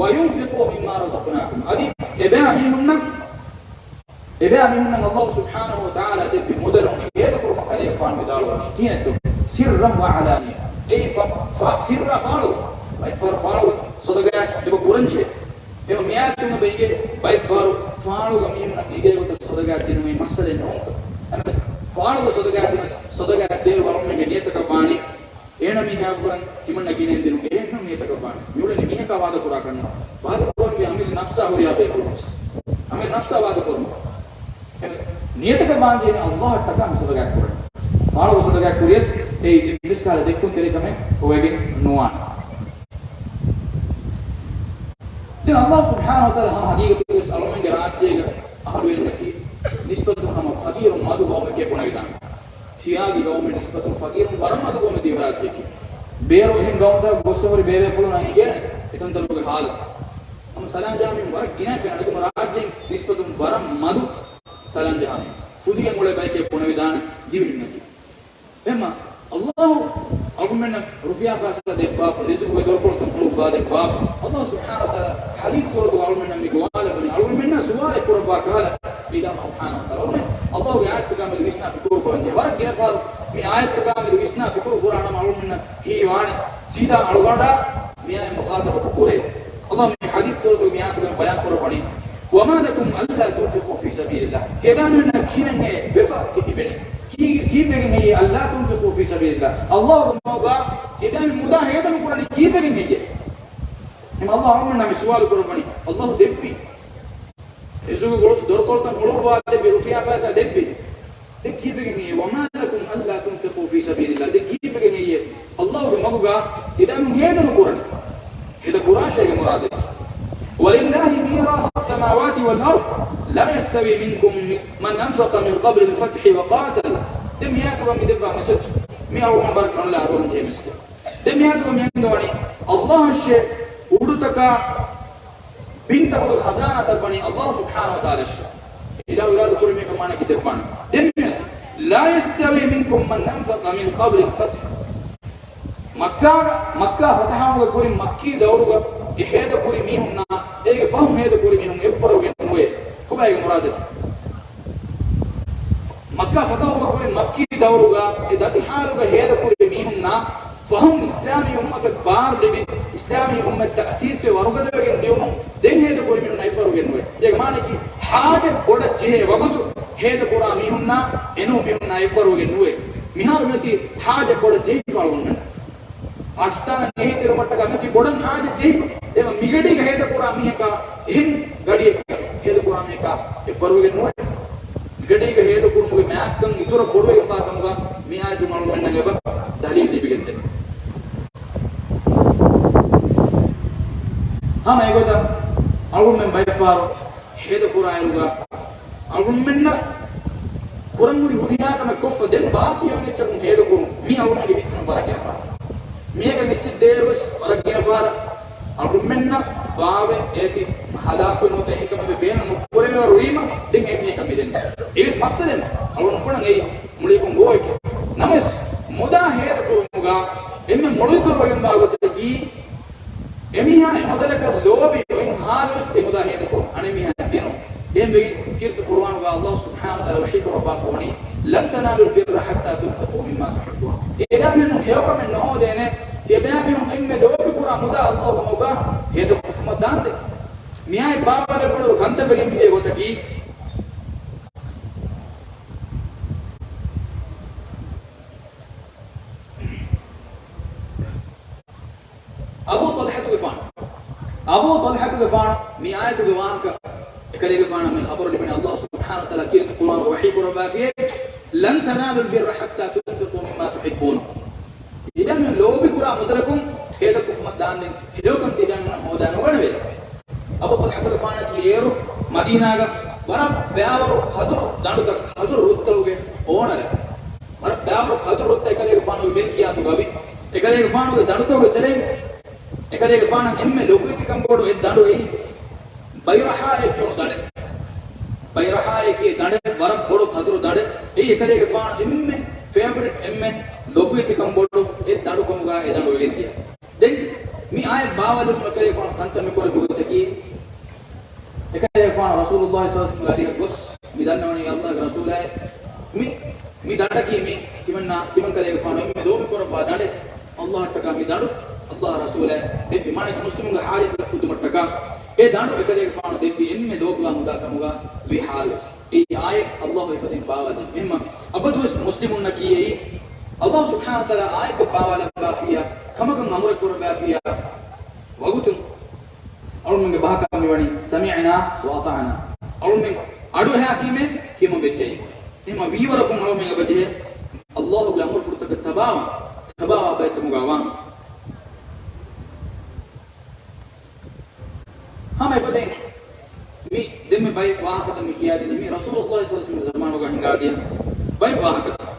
وينفقوا مما رزقناهم، އަދި އެބައިމީހުންނަށް، އެބައިމީހުންނަށް އައްލާހު ސުބްޙާނަހު ވަތަޢާލާ ދެއްވި މުދަލުން ހޭދަކުރުމަށް ކަލޭގެފާނު ވިދާޅުވާށޭ. ކިހިނެއްތޯ؟ سرا وعلانية. އެއީ ފަ-، ފަ-، ސިއްރާ ފާޅު. ބައެއްފަހަރު ފާޅު ޞަދަޤާތް އެބަ ކުރަންޖެހޭ. އެބަ މިއާޔަތުން އެބަ އިނގޭ ބައެއްފަހަރު ފާޅުގަ މީހުންނަށް އިނގޭ ގޮތަށް ޞަދަޤާތް ދިނުމީ މައްސަލައެއް ނޫން. ނަމަވެސް ފާޅުގަ ޞަދަޤާތް ދިނަ، ޞަދަޤާތް ދޭ ވަރުމެންގެ ނިޔަތަކަށް ވާނީ، އޭނަ މީހާ ކުރަން ތިމަންނަ ގިނައިން ދިނުން އެހެންނު ނިޔަތަކަށް ވާނީ. މިއުޅެނީ މީހަކާ ވާދަ ކުރާ ކަންނު. ވާދަ ކުރަންވީ އަމިއްލަ ނަފްސާ ހުރިހާ ބޭފުޅުން. އަމިއްލަ ނަފްސާ ވާދަ ކުރުން. އެ ނިޔަތަކަށް ވާންޖެހޭނީ އައްލާހަށްޓަކާ މި ޞަދަޤާތް ކުރަން. ފާޅުގަ ޞަދަޤާތް ކުރިޔަސް އެއީ އެއްވެސް ކަހަލަ ދެއްކުންތެރިކަމެއް ހޮވެގެން ނުވާނެ. ދެން އައްލާހު ސުބްޙާނަހު ވަތަޢާލާ ހަމަ ހަގީގަތުގަވެސް އަޅުމެންގެ ރާއްޖޭގަ އަހަރުވެރިންނަކީ ނިސްބަތުން ހަމަ ފަގީރު މަދު ގައުމެކޭ ބުނެވިދާނެ. ތިޔާގި ގައުމެއް ނިސްބަތުން ފަގީރުން ވަރަށް މަދު ގައުމެއް ދިވެހިރާއްޖެއަކީ. ބޭރު އެހެން ގައުމުތަކަށް ގޮއްސަ ހުރި ބޭބޭފުޅުންނަށް އިނގޭނެ އެތަންތަނުގެ ހާލަތު. ހަމަ ސަލާން ޖަހާ މީހުން ވަރަށް ގިނަ ފެން އަނެކުމަ ރާއްޖޭން ނިސްބަތުން ވަރަށް މަދު ސަލާން ޖަހާ މީހުން. ފުދިގެން އުޅޭ ބަޔެކޭ ބުނެވިދާނެ ދިވެހިންނަކީ. އެހެންމަ، އައްލާހު އަޅުގަނޑުމެންނަށް ރުފިޔާ ފައިސާ ދެއްވާފަ، ރިޒުގުގެ ދޮރުކޮޅުތައް ހުޅުއްވާ ދެއްވާފަ. އައްލާހު ސުބްޙާނަހު ވަތަޢާލާ ޙަދީޘް ސޫރަތުގަ އަޅުގަނޑުމެންނަށް މި ގޮވާލެވުނީ. އަޅުގަނޑުމެންނަށް ސުވާލެއް ކުރައްވާ ކަހަލަ، އިލާހު ސުބްޙާނަހު ވަތަޢާލާ އަޅުގަނޑުމެން އައްލާހުގެ އާޔަތްތަކާމެދު ވިސްނާ ފިކުރު ކުރަންޖެހޭ. ވަރަށް ގިނަ ފަހަރު މި އާޔަތްތަކާމެދު ވިސްނާ ފިކުރު ކުރާނަމަ އަޅުގަނޑުމެންނަށް ހީވާނެ ސީދާ އަޅުގަނޑާ މިއާއެއް މުޚާޠަބަކު ކުރޭ. އައްލާހު މި ޙަދީޘް ސޫރަތުގެ މި އާޔަތުގައި ބަޔާން ކުރައްވަނީ، وما لكم ألا تنفقوا في سبيل الله. ތިޔަބައިމީހުންނަށް ކިހިނެއްހޭ ވެފަ ތި ތިބެނީ؟ ކީ-، ކީއްވެގެން ހެއްޔޭ؟ ألا تنفقوا في سبيل الله. އައްލާހުގެ މަގުގަ ތިޔަބައިމީހުން މުދާ ހޭދަ ނުކުރަނީ ކީއްވެގެން ހެއްޔޭ؟ އެހެންމަ އައްލާހު އަޅުގަނޑުމެންނަށް މި ސުވާލު ކުރައްވަނީ. އައްލާހު ދެއްވި ރިޒުގު ދޮރުކޮޅުތައް ހުޅުއްވާ ދެއްވި، ރުފިޔާ ފައިސާ ދެއްވި. ދެން ކީއްވެގެން ހެއްޔޭ؟ وما لكم ألا تنفقوا في سبيل الله. ދެން ކީއްވެގެން ހެއްޔޭ؟ އައްލާހުގެ މަގުގަ ތިބާމީހުން ހޭދަ ނުކުރަނީ؟ ހޭދަ ކުރާށޭ އޭގެ މުރާދެއް. ولله ميراث السماوات والأرض لا يستوي منكم من أنفق من قبل الفتح وقاتل. ދެން މިއާއެކުގަ މި ދެއްވާ މެސެޖް މި އަޅުގަނޑު ބަރަކަށް އަންލާ އަޑުއަހަންޖެހޭ މެސެޖް. ދެން މިއާއެކުގަ މި އަންގަވަނީ އައްލާހަށޭ އުޑުތަކާ ބިންތަކުގެ ޚަޒާނާތައް ވަނީ އައްލާހު ސުބްޙާނަހު ވަތަޢާލާއަށް. އިލާހު އިރާދަ ކުރި މީހަކަށް މާނައަކީ ދެއްވާނެ. ދެން މި، لا يستوي منكم من أنفق من قبل الفتح. މައްކާ، މައްކާ ފަތަޙަވުމުގެ ކުރިން މައްކީ ދައުރުގަ އެ ހޭދަ ކުރި މީހުންނާ އޭގެ ފަހުން ހޭދަ ކުރި މީހުން އެއްވަރުގެ ނުވޭ. ކޮބާ އޭގެ މުރާދަކީ؟ މައްކާ ފަތަޙަވުމުގެ ކުރިން މައްކީ ދައުރުގަ އެ ދަތި ޙާލުގަ ހޭދަ ކުރި މީހުންނާ ފަހުން އިސްލާމީ އުއްމަތަށް ބާރު ލިބި، އިސްލާމީ އުއްމަތް ތައްސީސްވެ ވަރުގަދަވެގެން ދިޔުމުން ދެން ހޭދަ ކުރި މީހުން އެއްވަރުގެ ނުވޭ. އޭގެ މާނައަކީ ޙާޖަތް ބޮޑަށް ޖެހޭ ވަގުތު ހޭދަ ކުރާ މީހުންނާ އެނޫން މީހުންނާ އެއްވަރުގެ ނުވޭ. މިހާރު މިއޮތީ ޙާޖަތް ބޮޑަށް ޖެހިފަ އަޅުގަނޑުމެން. ޕާކިސްތާނަށް އެހީތެރިވުމަށްޓަކާ މިއޮތީ ބޮޑަށް ޙާޖަތް ޖެހިފަ. އެމަ މިގަޑީގަ ހޭދަ ކުރާ މީހަކާ އެހެން ގަޑިއެއްގަ ހޭދަ ކުރާ މީހަކާ އެއްވަރުގެ ނުވޭ. މިގަޑީގަ ހޭދަ ކުރުމުގެ މާތްކަން އިތުރަށް ބޮޑުވެގެންވާ ކަމުގަ މި އާޔަތުން އަޅުގަނޑުމެންނަށް އެބަ ދަލީލު ލިބިގެންދޭ. ހަމަ އެގޮތަށް އަޅުގަނޑުމެން ބައެއްފަހަރު ހޭދަ ކުރާއިރުގަ އަޅުގަނޑުމެންނަށް ކުރަން ހުރި ހުރިހާ ކަމެއް ކޮށްފަ ދެން ބާކީ އޮތް އެއްޗަކުން ހޭދަ ކުރުން މީ އަޅުގަނޑުގެ ވިސްނުން ވަރަށް ގިނަ ފަހަރަށް. މީހަކަށް އެއްޗެއް ދޭއިރުވެސް ވަރަށް ގިނަ ފަހަރަށް އަޅުގަނޑުމެންނަށް ބާވެ އޭތި ހަލާކު ނުވަތަ އެހެން ކަމެއް ބޭނުން ނުކުރެވޭވަރު ވީމަ ދެން އެ މީހަކަށް މިދެން. އެވެސް މައްސަލައެއް ނޫން. އަޅުގަނޑު ނުބުނަން އެއީ މުޅިއަކުން ގޯހެކޭ. ނަމަވެސް މުދާ ހޭދަ ކުރުމުގަ އެންމެ މޮޅުވިތުރުވެގެންވާ ގޮތަކީ، އެމީހާ އެ މުދަލަކަށް ލޯބި އޮތް ހާލުވެސް އެ މުދާ ހޭދަކޮށް އަނެއް މީހާ ދިނުން. އެހެންވެގެން ކީރިތި ޤުރުއާނުގަ އައްލާހު ސުބްޙާނަހު ވަތަޢާލާ ވަޙީ ކުރައްވާފަ ވަނީ، لن تنالوا البرّ حتى تنفقوا مما تحبون. ތިޔަބައިމީހުން ހެޔޮކަމެއް ނުހޯދޭނެ، ތިޔަބައިމީހުން އެންމެ ލޯބިކުރާ މުދާ އައްލާހުގެ މަގުގަ ހޭދަކޮށްފަ ދާންދެން. މިއާއެއް ބާވާލެވުނު ކަންތައް ވެގެން މިދޭ ގޮތަކީ، އަބޫ ޠަލްޙަތުގެފާނު، އަބޫ ޠަލްޙަތުގެފާނު މި އާޔަތުގެ ވާހަކަ، އެކަލޭގެފާނަށް މި ޚަބަރު ލިބެނީ އައްލާހު ސުބްޙާނަހު ވަތަޢާލާ ކީރިތި ޤުރުއާނުގަ ވަޙީ ކުރައްވާފިއޭ، لن تنالوا البر حتى تنفقوا مما تحبون. ތިބޭފުޅުން ލޯބިކުރާ މުދަލަކުން ހޭދަކޮށްފުމަށް ދާންދެން ހެޔޮކަން ތިބޭފުޅުންނަށް ހޯދާ ނުގަނެވޭ. އަބޫ ޠަލްޙަތުގެފާނަކީ އޭރު މަދީނާގަ ވަރަށް ބައިވަރު ކަދުރު ދަނޑުތައް، ކަދުރު ރުއްތަކުގެ އޯނަރެއް. ވަރަށް ބައިވަރު ކަދުރު ރުއްތައް އެކަލޭގެފާނުގެ މިލްކިޔާތުގަ އޮތް. އެކަލޭގެފާނުގެ ދަނޑުތަކުގެ ތެރެއިން އެކަލޭގެފާނަށް އެންމެ ލޮބުވެތިކަން ބޮޑު އެއް ދަނޑު އެއީ ބައިރަޙާއޭ ކިޔުނު ދަނޑެއް. ބައިރަޙާއޭ ކިޔޭ ދަނޑެއް، ވަރަށް ބޮޑު ކަދުރު ދަނޑެއް. އެއީ އެކަލޭގެފާނު އެންމެ ފޭވަރިޓް، އެންމެ ލޮބުވެތިކަން ބޮޑު އެއް ދަނޑު ކަމުގަ އެ ދަނޑު ވެގެން ދިޔަ. ދެން މި އާޔަތް ބާވާލުމުން އެކަލޭގެފާނު ކަންތައް މި ކުރެއްވި ގޮތަކީ، އެކަލޭގެފާނު ރަސޫލުﷲ ޞައްލަﷲ ޢަލައިހި ވަސައްލަމަ އަރިހަށް ގޮސް މި ދަންނަވަނީ އައްލާހުގެ ރަސޫލާއޭ، މި، މި ދަނޑަކީ މި ތިމަންނާ، ތިމަން ކަލޭގެފާނު އެންމެ ލޯބިކުރައްވާ ދަނޑެއް. އައްލާހަށްޓަކާ މި ދަނޑު އައްލާހު ރަސޫލާ ދެއްވި މާނައަކީ މުސްލިމުންގެ ޙާޖަތަށް ފުއްދުމަށްޓަކާ އެ ދަނޑު އެކަލޭގެފާނު ދެއްވި އެންމެ ލޯބިވާ މުދާ ކަމުގަ ވިހާރުވެސް. އެއީ އާޔަތް އައްލާހު އެފަދައިން ބާވާލަން. އެހެންމަ އަބަދުވެސް މުސްލިމުންނަކީ އެއީ އައްލާހު ސުބްޙާނަހު ވަތަޢާލާ އާޔަތް ބާވާލައްވާފިއްޔާ، ކަމަކަށް އަމުރެއް ކުރައްވާފިއްޔާ ވަގުތުން އަޅުމެންގެ ބަހަކަށް މިވަނީ سمعنا وأطعنا. އަޅުމެން އަޑުއެހާފީމޭ ކިޔަމަން ވެއްޖެއްޔާ. އެހެންމަ ވީވަރަކުން އަޅުމެން އެބަޖެހޭ އައްލާހުގެ އަމުރުފުޅުތަކަށް ތަބާވާން، ތަބާވާ ބައެއްކަމުގަ ވާން. ހަމަ އެފަދައިން މި ދެންމެ ބައެއް ވާހަކަތައް މި ކިޔާދިނީ މި ރަސޫލުﷲ ޞައްލަﷲ ޢަލައިހި ވަސައްލަމަ ޒަމާނުގަ ހިނގާދިޔަ ބައެއް ވާހަކަތައް.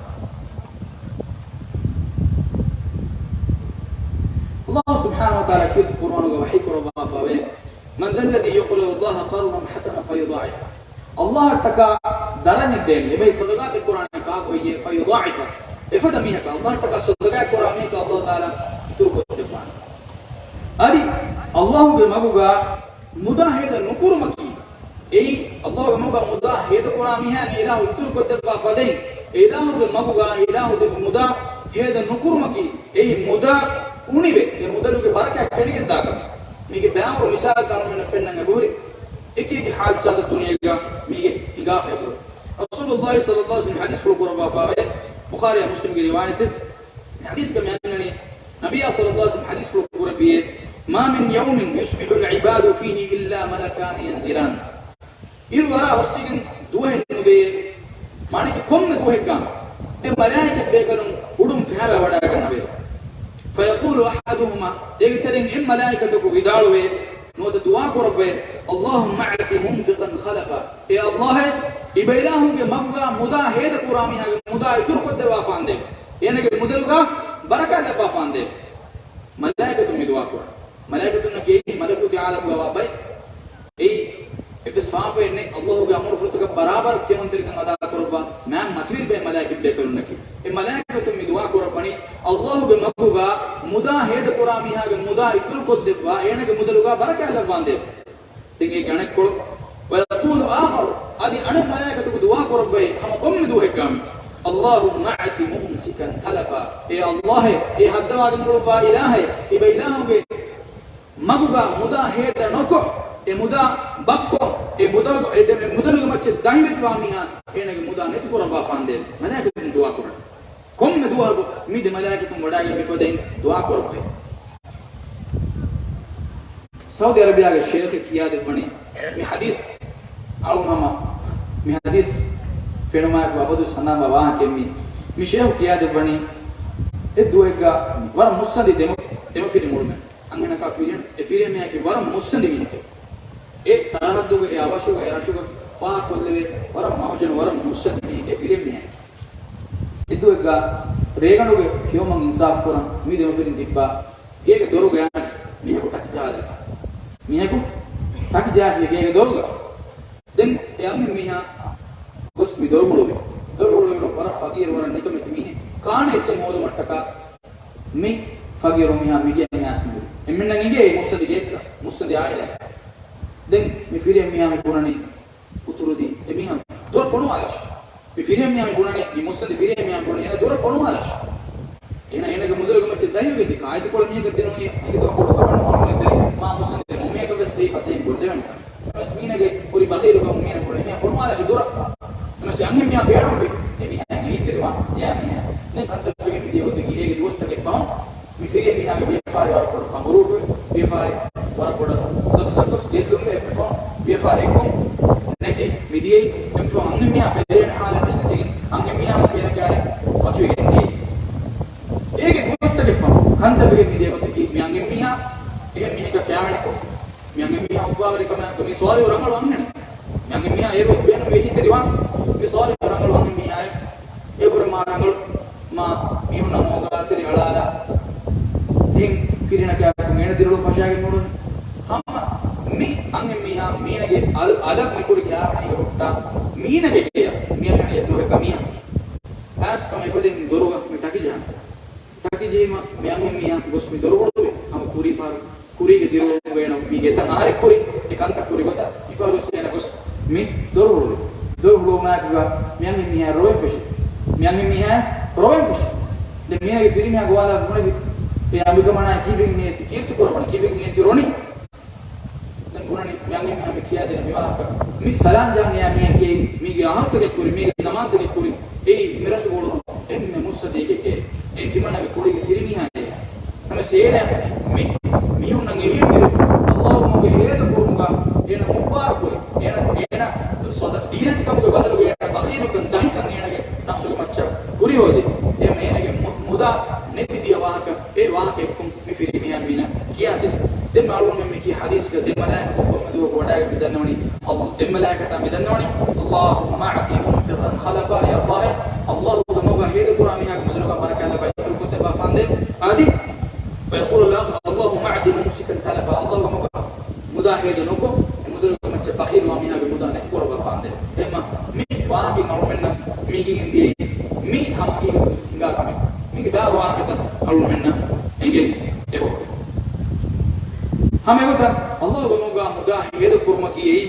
އައްލާހު ސުބްޙާނަހު ވަތަޢާލާ ކީރިތި ޤުރްއާނުގަ ވަޙީ ކުރައްވާފަވޭ من ذا الذي يقرض الله قرضا حسنا فيضاعفه. އައްލާހަށްޓަކާ ދަރަނިއްދޭނެ، އެބަހީ ޞަދަޤާތެއް ކުރާނެ ކާކު ހެއްޔޭ؟ فيضاعفه. އެފަދަ މީހަކަށް، އައްލާހަށްޓަކާ ޞަދަޤާތް ކުރާ މީހަކަށް އައްލާހު ތަޢާލާ އިތުރު ކޮށްދެއްވާނެ. އަދި އައްލާހުގެ މަގުގަ މުދާ ހޭދަ ނުކުރުމަކީ، އެއީ އައްލާހުގެ މަގުގަ މުދާ ހޭދަ ކުރާ މީހާގެ އިލާހު އިތުރު ކޮށްދެއްވާ ފަދައިން، އެ އިލާހުގެ މަގުގަ އިލާހު ދެއްވި މުދާ ހޭދަ ނުކުރުމަކީ، އެއީ މުދާ އުނިވެ، އެ މުދަލުގެ ބަރަކާތް ކެނޑިގެން ދާ ކަމެއް. މީގެ ބައިވަރު މިސާލެއް އަޅުމެންނަށް ފެންނަން އެބަހުރި. އެކި އެކި ޙާދިސާތައް ދުނިޔޭގަ މީގެ ހިނގާފަ އެބަހުރި. ރަސޫލުﷲ ޞައްލަﷲ ޢަލައިހި ވަސައްލަމަ ޙަދީޘްފުޅު ކުރައްވާފައިވޭ، ބުޚާރީ މުސްލިމްގެ ރިވާޔަތެއް. މި ޙަދީޘްގަ މި އަންނަނީ، ނަބިއްޔާ ޞައްލަﷲ ޢަލައިހި ވަސައްލަމަ ޙަދީޘްފުޅު ކުރެއްވިއޭ، ما من يوم يصبح العباد فيه إلا ملكان ينزلان. އިރު އަރާ ހޮސްވިގެން ދުވަހެއް ނުދޭ، މާނައަކީ ކޮންމެ ދުވަހެއްގަ ދެ މަލާއިކަތް ބޭކަލުން އުޑުން ފައިބާ ވަޑައިގަންނަވޭ. فيقول أحدهما، އޭގެ ތެރެއިން އެއް މަލާއިކަތަކު ވިދާޅުވޭ، ނުވަތަ ދުޢާ ކުރައްވައޭ، اللهم أعط منفقا خلفا. އޭ އައްލާހޭ، އިބައިލާހުގެ މަގުގަ މުދާ ހޭދަ ކުރާ މީހާގެ މުދާ އިތުރުކޮށްދެއްވާފާނދޭ. އޭނަގެ މުދަލުގަ ބަރަކާތް ލައްވާފާނދޭ. މަލާއިކަތުން މި ދުޢާ ކުރަން. މަލާއިކަތުންނަކީ މަލަކުތު ޢާލަމުގަ ވާ ބައެއް. އެއީ އެއްވެސް ފާފައެއް ނެތް، އައްލާހުގެ އަމުރުފުޅުތަކަށް ބަރާބަރު ކިޔަމަންތެރިކަން އަދާކުރައްވާ މާތް މަތިވެރި ބައެއް މަލާއިކަތް ބޭކަލުންނަކީ. އެ މަލާއިކަތުން މި ދުޢާ ކުރައްވަނީ، އައްލާހުގެ މަގުގަ މުދާ ހޭދަކުރާ މީހާގެ މުދާ އިތުރުކޮށްދެއްވާ، އޭނަގެ މުދަލުގަ ބަރަކާތް ލައްވާނދޭ. ދެން އޭގެ އަނެއްކޮޅު، ويقول آخر، އަދި އަނެއް މަލާއިކަތަކު ދުޢާ ކުރައްވައޭ ހަމަ ކޮންމެ ދުވަހެއްގަ، اللهم أعط ممسكا تلفا. އޭ އައްލާހޭ، އޭ ހައްދަވާގެން އުޅުއްވާ އިލާހޭ، އިބައިލާހުގެ މަގުގަ މުދާ ހޭދަ ނޮކޮށް، އެ މުދާ ބައްކޮށް، އެ މުދާ، އެ ދެމެ މުދަލުގެ މައްޗަށް ދަހިވެތިވާ މީހާ، އޭނަގެ މުދާ ނެތިކުރައްވާފާނދޭ މަލާއިކަތުން ދުޢާ ކުރަން. ކޮންމެ ދުވަހަކު މި ދެ މަލާއިކަތުން ވަޑައިގެން މިފަދައިން ދުޢާ ކުރައްވައޭ. ސައުދި އަރަބިޔާގެ ޝޭޚެއް ކިޔާދެއްވަނީ، މި ޙަދީޘް އަޅު ހަމަ، މި ޙަދީޘް ފެނުމާއެކު އަބަދު ސަނާމާ ވާހަކައެއް މި، މި ޝޭޚު ކިޔާދެއްވަނީ، އެއް ދުވަހެއްގަ ވަރަށް މުއްސަނދި ދެމަ-، ދެމަފިރި މުޅުމެއް. އަންހެނަކާ ފިރިހެން، އެ ފިރިހެން މީހަކީ ވަރަށް މުއްސަނދި މީހެކެވެ. އެ ސަރަހައްދުގެ އެ އަވަށުގަ އެ ރަށުގަ ފާހަގަކޮށްލެވޭ ވަރަށް މަހުޖަނު ވަރަށް މުއްސަނދި މީހެކެވެ ފިރިހެން މީހެކެވެ. އެއްދުވަހެއްގަ ރޭގަނޑުގެ ކެއުމަށް އިންސާފު ކުރަން މި ދެމަފިރިން ތިއްބާ ގޭގެ ދޮރުގަޔަސް މީހަކު ޓަކި ޖަހާލަފަ. މީހަކު ޓަކި ޖަހާފި ގޭގެ ދޮރުގަ. ދެން އެ އަންހެން މީހާ ގޮސް މި ދޮރު ހުޅުވި. ދޮރު ހުޅުވި ވަރަށް ފަގީރު ވަރަށް ނިކަމެތި މީހެއް. ކާނެ އެއްޗެއް ހޯދުމަށްޓަކާ މި ފަގީރު މީހާ މިގެއަށް އައިސް މިހުރި. އެންމެންނަށް އިނގޭ މުއްސަނދި ގެއެއްކަ، މުއްސަނދި އާއިލާ. ދެން މި ފިރިހެން މީހާ މި ބުނަނީ އުތުރުދީ އެ މީހާ ދޮރު ފޮނުވާލާށި. މި ފިރިހެން މީހާ މި ބުނަނީ، މި މުއްސަނދި ފިރިހެން މީހާ މި ބުނަނީ އޭނަ ދޮރު ފޮނުވާލާށި. އޭނަ، އޭނަގެ މުދަލުގެ މައްޗަށް ދަހިވެގެން ތި ކާއެތިކޮޅެއް މީހަކަށް ދިނުނީ އަދި ދޮރު ބޮޑު ކަމެއް ނޫން މި ދެނީ މާ މުއްސަނދި މޫމިނަކަށް ވެސް އެއީ ފަސޭހަ ކޮށްދެވެން. ނަމަވެސް މީނަގެ ހުރި ބަޚީލުކަމުން މީނަ ބުނެ މީހާ ފޮނުވާލާށި ދޮރަށް. ނަމަވެސް އަންހެން މީހާ ބޭނުންވި. އެ މީހާ އެހީތެރިވާ އެއާ މީހާ. ދެން ކަންތައް ވެގެން މިދިޔަ ގޮތަކީ އޭގެ ދުވަސްތަކެއް ފަހުން މި ފިރިހެން މީހާގެ ވިޔަފާރި ވަރަށް ބޮޑަށް ކަނބުރޫޓުވި. ވިޔަފާރި ވަރަށް ބޮޑަށް ގޮސްސަ ގޮސް ގެއްލުންވެ. އެއްފަހުން ވިޔަފާރި އެއްކޮށް ނެތި މިދިޔައީ. އެއްފަހުން އަންހެން މީހާ ބެލޭނެ ހާލު މާ ރަނގަޅު މާ މީހުންނަށް މޯގާތެރި އަޅާލާ، އެހެން ފިރިހެނަކާއެކު އޭނަ ދިރިއުޅުން ފަށާގެން ނޫޅުން. ހަމަ މި އަންހެން މީހާ މީނަގެ އަލް-، އަލަށް މި ކުރި ކިޔާވަނީގެ ހުއްޓާ މީނަގެ ގެޔަށް މި އަންހެނާ ދުވަހަކަށް މީހާ އައިސް ހަމަ އެފަދައިން ދޮރުގަ މި ޓަކި ޖަހަން. ޓަކި ޖެހީމަ މި އަންހެން މީހާ ގޮސް މި ދޮރު ހުޅުވި. ހަމަ ކުރީ ފަހަރު ކުރީގެ ދިރިއުޅުމުގަ އޭނަ މީގެ އެތައް އަހަރެއް ކުރި، އެ ކަންތައް ކުރި ގޮތަށް މި ފަހަރު ވެސް އޭނަ ގޮސް މި ދޮރު ހުޅުވި. ދޮރު ހުޅުވުމާއެކުގަ މި އަންހެން މީހާ ރޮވެން ފެށި. މި އަންހެން މީހާ ރޮވެން ފެށި. ދެން މީނަގެ ފިރިމީހާ ގޮވާލާފަ ބުނެފި، އޭ އަނބިކަމާނާ ކީއްވެގެން އޭތި ކީރިތި ކުރަމަނި، ކީއްވެގެން އޭތި ރޮނީ؟ ދެން ބުނަނީ މި އަންހެން މީހާ މި ކިޔާދޭނެ މި ވާހަކަ. މި ސަލާން ޖަހަން އެޔާ މީހެއް ކިޔައީ، މީގެ އަހަރުތަކެއް ކުރި، މީގެ ޒަމާންތަކެއް ކުރި، އެއީ މި ރަށު ގުޅުނު އެންމެ މުއްސަދި އެކެކޭ. އެ ތިމަންނަގެ ކުޅިގެ ފިރިމީހާ އެޔާ. ނަމަވެސް އޭނަ މި މީހުންނަށް އެހީތެރި އައްލާހުގެ ހޭދަ ކުރުމުގަ އޭނަ މުއްބާރު ކުރި. އޭނަ، އޭނަ ސޮދަ-، ދީނަތިކަމުގެ ބަދަލުގަ އޭނަ ބަޚީލުކަން ދަހިކަން އޭނަގެ ނަފްސުގެ މައްޗަށް ކުރިހޯދި. އެހެން އޭނަގެ މު-، މުދާ ނެތި ދިޔަ ވާހަކަ، އެ ވާހަކައެއްކޮށް މި ފިރިމީހާ މީނަ ކިޔާދިން. ދެން އަޅުގަނޑުމެން މި ކިޔާ ޙަދީޘްގަ ދެ މަލާއިކަތު ކޮންމެ ދުވަހަކު ވަޑައިގެން މި ދަންނަވަނީ، އައް-، ދެ މަލާއިކަތާ މި ދަންނަވަނީ، اللهم أعط منفقا خلفا، ޔާ އައްލާހް، އައްލާހުގެ މަގަށް ހޭދަކުރާ މީހާގެ މުދަލަކަށް ބަރަކާތް ލައްވާ އިތުރުކޮށްދެއްވާފާނދޭ. އަދި، ويقول الآخر، اللهم أعط ممسكا تلفا، އައްލާހުގެ މަގަށް މުދާ ހޭދަ ނުކޮށް، އެ މުދަލުގެ މައްޗަށް ބަޚީލުވާ މީހާގެ މުދާ ނެތިކުރައްވާފާނދޭ. އެހެންމަ މި ވާހަކައިން އަޅުމެންނަށް މީގެން ދިޔައީ މި ހަމަ ހަގީގަތުގައި ހިނގާ ކަމެއް. މީގެ ދާ ވާހަކަތައް އަޅުމެންނަށް އެނގެން އެބަހުރި. ހަމަ އެގޮތަށް އައްލާހުގެ މަގުގަ މުދާ ހޭދަ ކުރުމަކީ އެއީ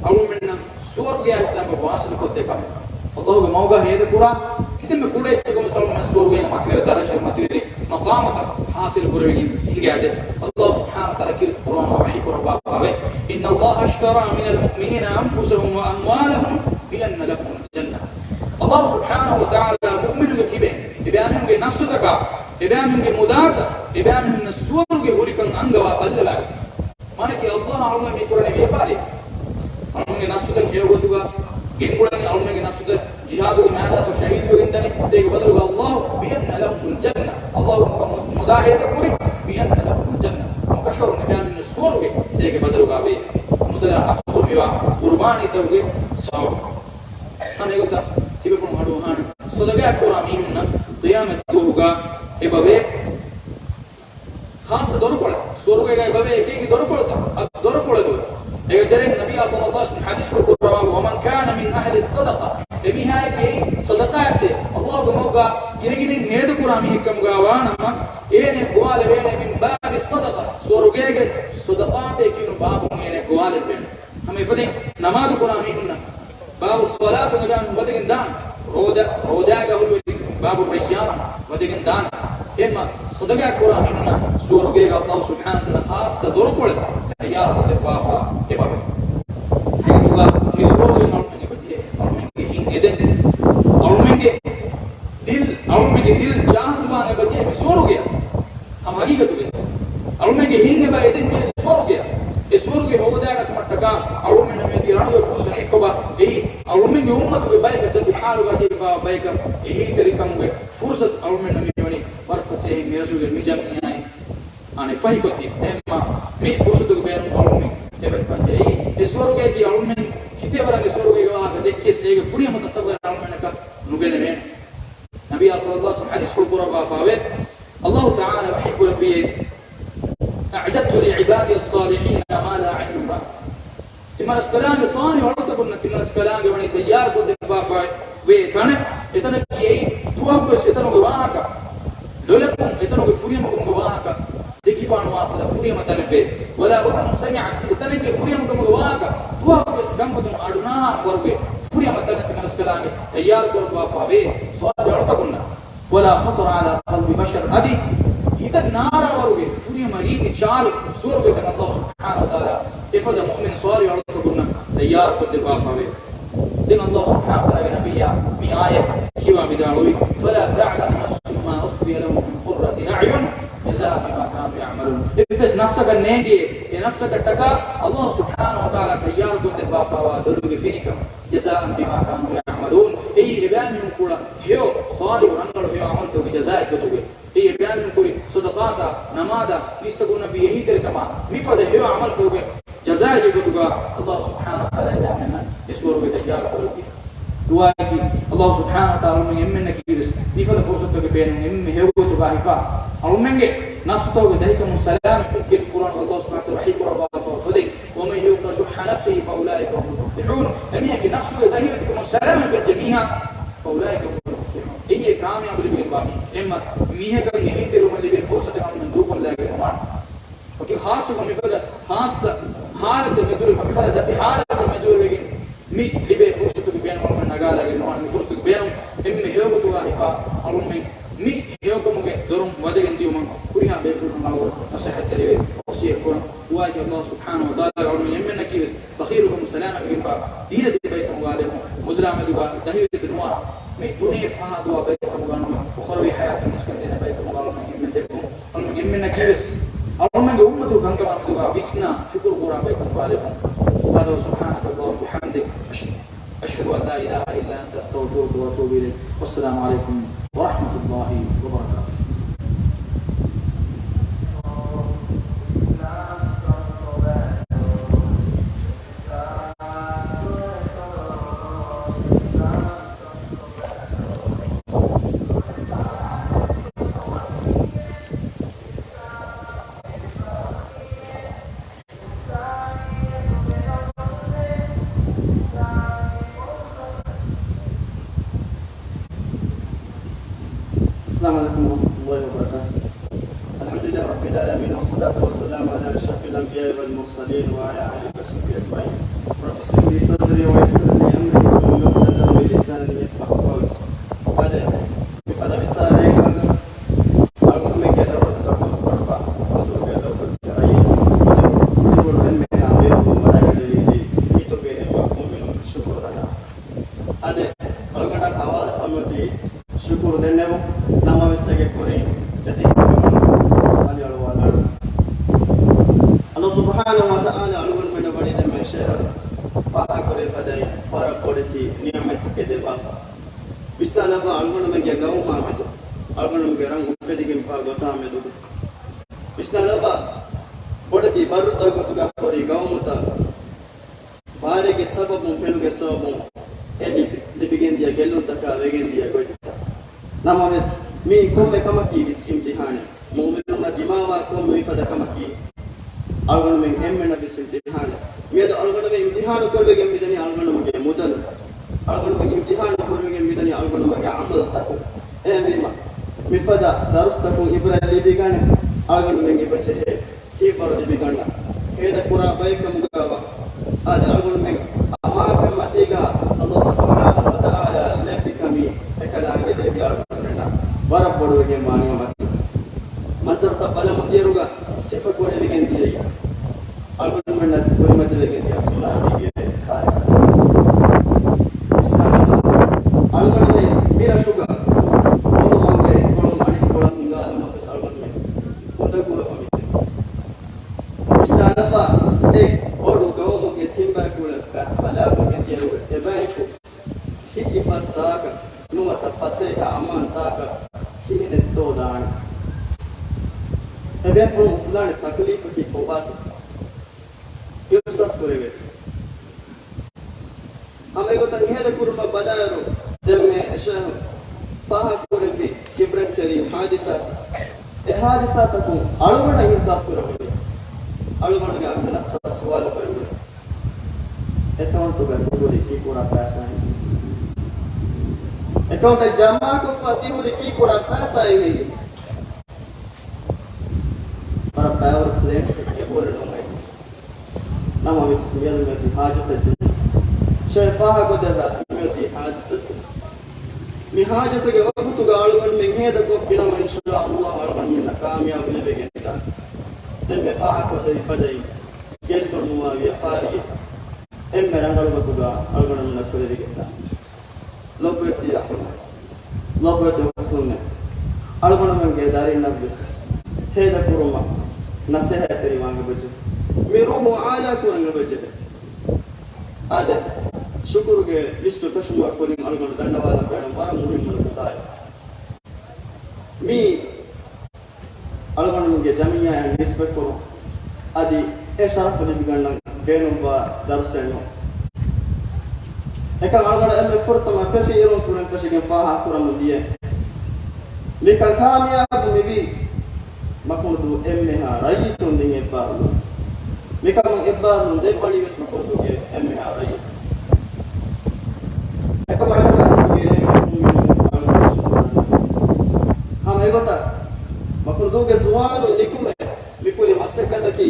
އަޅުމެންނަށް ސުވަރުގެއާ ހިސާބަށް ވާސިލުކޮށްދޭ ކަމެއް. އައްލާހުގެ މަގުގަ ހޭދަ ކުރާ ކިތަންމެ ކުޑަ އެއްޗަކުން އަޅުމެން ސުވަރުގޭގެ މަތިވެރި ދަރަޖަ، މަތިވެރި މަޤާމުތައް ހާސިލު ކުރެވިގެން ހިނގާދޭ. އައްލާހު ސުބްޙާނަހޫ ވަތަޢާލާ ކީރިތި ޤުރުއާން ވަޙީ ކުރައްވާފައިވޭ، إن الله اشترى من المؤمنين أنفسهم وأموالهم بأن لهم الجنة. އައްލާހު ސުބްޙާނަހޫ ވަތަޢާލާ މުއުމިނުންގެ ކިބައިން، އެބައިމީހުންގެ ނަފްސުތަކާ، އެބައިމީހުންގެ މުދާތައް، އެބައިމީހުންނަށް ސުވަރުގެ ހުރިކަން އަންގަވާ ބައްލަވާގަތީ. މާނައަކީ އައްލާހަށް އަޅުމެން މި ކުރަނީ ވިޔަފާރި. އަޅުމެންގެ ނަފްސުތައް ހެޔޮގޮތުގަ ގެންގުޅެނީ، އަޅުމެންގެ ނަފްސުތައް ޖިހާދުގެ މައިދާނުގަ ޝަހީދުވެގެން ދަނީ. އޭގެ ބަދަލުގަ އައްލާހު بأن لهم الجنة، އައްލާހު މު-، މުދާ ހޭދަ ކުރި بأن لهم الجنة، މަކަށަވަރުން އެބައިމީހުންނަށް ސުވަރުގެ. އޭގެ ބަދަލުގަ ވޭ މުދަލާ ނަފްސު މިވާ ޤުރުބާނީތަކުގެ ސަބަބު. އަނެއް ގޮތަށް ތިބޭފުޅުން އަޑުއަހާނެ ޞަދަޤާތް ކުރާ މީހުންނަށް ޤިޔާމަތް ދުވަހުގަ އެބަވޭ ޚާއްޞަ ދޮރުކޮޅެއް، ސުވަރުގޭގައި އެބަވޭ އެކި އެކި ދޮރުކޮޅުތައް، އަ، ދޮރުކޮޅެއް ދުވެ. އޭގެ ތެރެއިން ނަބިއްޔާ ޞައްލައްލާހު ޢަލައިހި ވަސައްލަމަ ޙަދީޘްފުޅު ކުރައްވާ، ومن كان من أهل الصدقة، އެމީހާއެކީ ޞަދަޤާތް ދޭ، އައްލާހުގެ މަގުގަ ގިނަގިނައިން ހޭދަކުރާ މީހެއްކަމުގަ ވާނަމަ، އޭނަ ގޮވާލެވޭނެ من باب الصدقة، ސުވަރުގޭގެ ޞަދަޤާތޭ ކިޔުނު ބާބުން އޭނަ ގޮވާލެއްވޭނެ. ހަމަ އެފަދައިން ނަމާދު ކުރާ މީހުންނަށް ބާބު ޞަލާތު އެބައިމީހުން ވަދެގެން ދާނެ. ރޯދަ، ރޯދާގަ ހުރި ބާބު ރައްޔާން ވަދެގެން ދާނެ. އެހެންމަ ޞަދަޤާތް ކުރާ މީހުންނަށް ސުވަރުގޭގަ އައްލާހު ސުބްޙާނަހޫ ވަތަޢާލާ ޚާއްޞަ ދޮރުކޮޅެއް ތައްޔާރު ކޮށްދެއްވާފަ އެބަވޭ. ހަގީގަތުގަ މި ސުވަރުގޭ އަޅުމެން އެބަޖެހޭ، އަޅުމެންގެ ހިތް އެދެން، އަޅުމެންގެ ދިލް، އަޅުމެންގެ ދިލް ޖާހިޒުވާން އެބަޖެހޭ މި ސުވަރުގެއަށް. ހަމަ ހަގީގަތުވެސް އަޅުމެންގެ ހިތް އެބަ އެދެން ޖެހޭ ސުވަރުގެއަށް. އެ ސުވަރުގެ ހޯދާގަތުމަށްޓަކާ އަޅުމެންނަށް މިއޮތީ ރަނުގެ ފުރުޞަތެއް ކޮބާ؟ އެއީ އަޅުމެންގެ އުއްމަތުގެ ބަޔަކަށް ދަތި ހާލުގަ ޖެހިފައިވާ ބަޔަކަށް އެހީތެރިކަމުގެ ފުރުޞަތު އަޅުމެންނަށް މިވަނީ ވަރަށް ފަސޭހައިން މި ރަސޫލުގެ މި ޖަމްޢިއްޔާއިން އަނެއް ފަހިކޮށްދީފަ. އެހެންމާ މި ފުރުޞަތުގެ ބޭނުން އަޅުމެން އެބަ ހިފަންޖެހޭ. އެ ސުވަރުގެއަކީ އަޅުމެން ހިތޭވަރަށް އެ ސުވަރުގޭގެ ވާހަކަ ދެއްކިޔަސް އޭގެ ފުރިހަމަ ތަޞައްވަރެއް އަޅުމެންނަކަށް ނުގެނެވޭނެ. ނަބިއްޔާ ޞައްލައްލާހު ޢަލައިހި ވަސައްލަމަ ޙަދީޘްފުޅު ކުރައްވާފައިވޭ، އައްލާހު ތަޢާލާ ވަޙީ ކުރެއްވިއޭ، أعددت لعبادي الصالحين ما لا عين رأت. ތިމަންނަ ރަސްކަލާނގެ ޞާލިޙު އަޅުތަކުންނަށް ތިމަންނަ ރަސްކަލާނގެ ވަނީ ތައްޔާރުކޮށްދެއްވާފައި ވޭ ތަނެއް، އެތަނަކީ އެއީ ދުވަހަކުވެސް އެތަނުގެ ވާހަކަ، ލޮލަކުން އެތަނުގެ ފުރިހަމަކަމުގެ ވާހަކަ ދެކިފާނުވާ ފަދަ ފުރިހަމަ ތަނެއްވޭ. ولا أذن سمعت، އެތަނެއްގެ ފުރިހަމަކަމުގެ ވާހަކަ ދުވަހަކުވެސް ކަންފަތުން އަޑުނާހާ ވަރުގެ ފުރިހަމަ ތަނެއް ތިމަންނަ ރަސްކަލާނގެ ތައްޔާރުކުރައްވާފައިވޭ ޞާލިޙު އަޅުތަކުންނަށް. ولا خطر على قلب بشر، އަދި ހިތަށް ނާރާ ވަރުގެ ފުރިހަމަ ރީތި ޗާލު ސުވަރުގެތައް އައްލާހު ސުބްޙާނަހު ވަތަޢާލާ އެފަދަ މުއުމިން ޞާލިޙު އަޅުތަކުންނަށް ތައްޔާރުކޮށްދެއްވާފައިވޭ. ދެން އައްލާހު ސުބްޙާނަހު ވަތަޢާލާގެ ނަބިއްޔާ މި އާޔަތް ކިޔަވާ ވިދާޅުވި، فلا تعلم نفس ما أخفي لهم من قرة أعين جزاء بما كانوا يعملون. އެއްވެސް ނަފްސަކަށް ނޭނގޭ، އެ ނަފްސަކަށްޓަކާ އައްލާހު ސުބްޙާނަހު ވަތަޢާލާ ތައްޔާރުކޮށްދެއްވާފައިވާ ދޮރުގެ ފިނިކަން. جزاء بما كانوا يعملون. އެއީ އެބައިމީހުން ކުޅަ ހެޔޮ ޞާލިޙު ރަނގަޅު ހެޔޮ ޢަމަލުތަކުގެ ޖަޒާއެއް ގޮތުގައި. އެއީ އެބައިމީހުން ކުރި ޞަދަޤާތާ، ނަމާދާ، މީސްތަކުންނަށް ވީ އެހީތެރިކަމާ، މިފަދަ ހެޔޮ ޢަމަލުތަކުގެ ޖަޒާއެއްގެ ގޮތުގަ އައްލާހު ސުބްޙާނަހު ވަތަޢާލާ އެބައިމީހުންނަށް އެ ސުވަރުގެ ތައްޔާރު ކުރެއްވި. ދުޢާއަކީ، ﷲ ސުބްޙާނަހޫ ވަތަޢާލާ އަޅުމެން އެންމެންނަކީވެސް މިފަދަ ފުރުޞަތުތަކެއް ބޭނުން އެންމެ ހެޔޮގޮތުގަ ހިފާ، އަޅުމެންގެ ނަފްސުތަކުގެ ދަހިކަމުން ސަލާމަތްވެ ކިޔަން ޤުރްއާނުގަ ﷲ ސުބްޙާނަހޫ ވަތަޢާލާ ވަޙީ ކުރައްވާފަ އުފެދޭ، ومن يوق شح نفسه فأولئك هم المفلحون. އެމީހެއްގެ ނަފްސުގެ ދަހިވެތިކަމުން ސަލާމަތްވެއްޖެ މީހާ، فأولئك هم المفلحون. އެއީ ކާމިޔާބު ލިބިގެންވާ މީހެއް. އެހެންމަ މީހަކަށް އެހީތެރިވުމަށް ލިބޭ ފުރުޞަތެއް އަޅުމެން ދޫކޮށްލާގެން ނުވާނެ. ވަކި ޚާއްޞަކޮށް މިފަދަ ޚާއްޞަ ޙާލަތެއް މެދުވެރި، މިފަދަ ދަތި ޙާލަތެއް މެދުވެރިވެގެން މި ލިބޭ ފުރުޞަތުގެ ބޭނުމަށް ނަގާލާގެން ނުވާނެ. މި ފުރުޞަތުގެ ބޭނުން އެންމެ ހެޔޮގޮތުގަ ހިފާ އަޅުމެން މި ހެޔޮކަމުގެ ދޮރުން ވަދެގެން ދިޔުމަށް ހުރިހާ ބޭފުޅުންނަށް ނަޞޭޙަތްތެރިވެ ވަޞިއްޔަތް ކުރަން. ދުޢާއަކީ ﷲ ސުބްޙާނަހޫ ވަތަޢާލާ އަޅުމެން އެންމެންނަކީވެސް ބަޚީލުކަމުން ސަލާމަތްވެގެންވާ ދީލަތި ބައެއްކަމުގަ ލެއްވުން. މުދުރާ މެދުގަ ދަހިވެތި ނުވާ، މި ދުނިޔެ ފަހާ ދުވާ ބައެއްކަމުގަ ނުވެ، އުޚްރަވީ ޙަޔާތަށް މިސްކިތް ދޭނެ ބައެއްކަމުގަ އަޅުމެން އެންމެން ދެއްވުން. އަޅުމެން އެންމެންނަކީވެސް އަޅުމެންގެ އުއްމަތުގެ ކަންކަމާ މެދުގަ ވިސްނާ ފިކުރު ކުރާ ބައެއްކަމުގަ ލެއްވުން. هذا وسبحانك اللهم وبحمدك. أشهد أن لا إله إلا أنت أستغفرك وأتوب إليك. والسلام عليكم ورحمة الله وبركاته. السلام عليكم ورحمة الله وبركاته. الحمد لله رب العالمين، والصلاة والسلام على أشرف الأنبياء والمرسلين وعلى آله وصحبه أجمعين. رب اشرح لي صدري ويسر لي أمري واحلل عقدة من لساني يفقهوا قولي. މިފަދަ ވިސާލައިގަ ވެސް އަޅުގަނޑުމެންގެ ރައްޔިތުންނަށް ދެކޮޅު އެންމެހާ ބޭފުޅުން ވަޑައިގަނެވި ހިތުގެ މަފްހޫމު ޝުކުރު ދަންނަވަން. އާދެ، އަޅުގަނޑަށް ހަވާލު ފަންމަތީ ޝުކުރު ދެންނެވުން. ނަމަވެސް އޭގެ ކުރިން އެތި އަލިއަޅުވާލާނަން. ﷲ ސުބްޙާނަހޫ ވަތަޢާލާ އަޅުގަނޑުމެންނަށް ވަނީ ދެން މި ޝަހަރު ފާހަގަކުރެވިފަދައިން ވަރަށް ބޮޑެތި ނިޢުމަތެއް ދެއްވާފަ. ވިސްނާލައްވާ އަޅުގަނޑުމެންގެ ގައުމާ މެދު އަޅުގަނޑުމެންގެ ރަނގަޅު އުފެދިގެންފާ ގޮތާ މެދުގަ. ވިސްނާލައްވާ ބޮޑެތި ބައްރުތައް ގޮތުގަ ހުރި ގައުމުތައް ބާރެއްގެ ސަބަބުން، ފެނުގެ ސަބަބުން އެ ލިބި، ލިބިގެންދިޔަ ގެއްލުންތަކާ ވެގެންދިޔަ ގޮތްތައް. ނަމަވެސް، މީ ކޮންމެ ކަމަކީ ވެސް އިމްތިޙާނެއް. މުއުމިނުންނަށް ދިމާވާ ކޮންމެ މިފަދަ ކަމަކީ، އަޅުގަނޑުމެން އެންމެނަށް ވެސް އިމްތިޙާނެއް. މިއަދު އަޅުގަނޑުމެން އިމްތިޙާނު ކުރެވިގެން މިދަނީ އަޅުގަނޑުމެންގެ މުދަލު. އަޅުގަނޑުމެން އިމްތިޙާނު ކުރެވިގެން މިދަނީ އަޅުގަނޑުމެންގެ ޢަމަލުތަކުން. އެހެންވީމަ، މިފަދަ ދަރުސްތަކުން ޢިބްރަތް ލިބިގަނެ، އަޅުގަނޑުމެން އެބަޖެހޭ ހިތްވަރު ލިބިގަންނަ ހޭދަކުރާ ބައެއްކަމުގައިވާ، އާދެ، އަޅުގަނޑުމެން އަމާކަން މަތީގަ ﷲ ސުބްޙާނަހޫ ވަތަޢާލާ ލެއްވި ކަމީ އެކަލާނގެ ލެއްވި އަޅުގަނޑުމެންނަށް ވަރަށް ބޮޑުވެގެންވާ ނިޢުމަތެއް. މަންޒަރުތައް ބަލަމުން ދިޔައިރުގަ ސިފަކުރެވިގެން ދިޔައީ އަޅުގަނޑުމެންނަށް ކުރިމަތިވެގެން ދިޔަ ސުނާމީގެ ކާރިސާތައް. އަޅުގަނޑުމެން މި ރަށުގަ އުޅުމުގެ ކޮޅުން އަނެއްކޮޅަށް ހިނގާލުމަށް ވެސް އަޅުގަނޑުމެން އުނދަގޫވެފަ މިދެނީ. ވިސްނާލައްވާ، އެ ބޮޑު ގައުމުގެ ތިން ބަޔަކު ހަލާކުވެގެން ދިޔައިރު އެބަޔަކު ހިކި ފަސް ތާކަށް ނުވަތަ ފަސޭހަ އަމާން ތާކަށް ކިހިނެއްތޯ ދާނީ؟ އެބޭފުޅުން އުފުލާނެ ތަކުލީފަކީ ކޮބާތޯ؟ އިޙްސާސް ކުރެވޭތޯ؟ ހަމައެގޮތަށް ހޭދަކުރުމަށް ބަލާއިރު، ދެންމެ ޝޭޚް ފާހަގަކުރެއްވި ޢިބްރަތްތެރި ޙާދިސާތައް، އެ ޙާދިސާތަކުން އަޅުގަނޑަށް އިޙްސާސް ކުރެވުނީ، އަޅުގަނޑުގެ އަނބި ނަފްސަށް ސުވާލު ކުރެވުނީ، އެކައުންޓުގަ ތިހުރި ކީއްކުރާ ފައިސާއެއް؟ އެކައުންޓަށް ޖަމާކޮށްފަ ތިހުރި ކީއްކުރާ ފައިސާއެއް ހެން؟ ވަރަށް ބައިވަރު ޕްލޭޓް އެބޮޑެއް ނޫން. ނަމަވެސް މިއަދު މިއޮތީ ޙާޖަތަށް ޖެހި. ޝޭޚް ފާހަގަކޮށްދެއްވާ މިއޮތީ ޙާޖަތަކީ. މި ޙާޖަތުގެ ވަގުތުގަ އަޅުގަނޑުމެން ހޭދަކޮށްފިނަމަ، އިންޝާ ﷲ އަޅުގަނޑުމެންނަށް ކާމިޔާބު ލިބިގެންދާނެ. ދެންމެ ފާހަގަކޮށްދެވި ފަދައިން ގެއްލުން ނުވާ ވިޔަފާރިއެއް އެންމެ ރަނގަޅު ގޮތުގަ އަޅުގަނޑުމެންނަށް ކުރެވިގެންދާނެ. ލޮބުވެތި އަޚުންނޭ، ލޮބުވެތި އުޚްތުންނޭ، އަޅުގަނޑުމެންގެ ދަރިންނަށްވެސް ހޭދަކުރުމަށް ނަސޭހަތްތެރިވާން އެބަޖެހޭ. މި ރޫޙު އާލާ ކުރަން އެބަޖެހޭ. އާދެ، ޝުކުރުގެ ލިސްޓު ފެށުމާ ކުރިން އަޅުގަނޑު ދަންނަވާލަން ބޭނުން ވަރަށް މުހިއްމު ނުކުތާއެއް. މީ އަޅުގަނޑުމެންގެ ޖަމިއްޔާއަށް ނިސްބަތްކުރުން އަދި އެ ޝަރަފު ލިބިގަންނަން ބޭނުންވާ ދަރުސެއް ނޫން. އެކަން އަޅުގަނޑަށް އެންމެ ފުރަތަމަ ފެށި އިރުން ސުރެން ފެށިގެން ފާހަގަކުރަމުން ދިޔަ. މިކަން ކާމިޔާބު މިވީ މަކުނުދޫ އެންމެހާ ރައްޔިތުން ދިން އެއްބާރުލުން. މިކަމަށް އެއްބާރުލުން ދެއްވަނީ ވެސް މަކުނުދޫގެ އެންމެހާ ރައްޔިތުން. އެކަމަށް އަޅުގަނޑުގެ ހަމަ އެގޮތަށް މަކުނުދޫގެ ޒުވާނުން ނިކުމެ މިކުރި މަސައްކަތަކީ،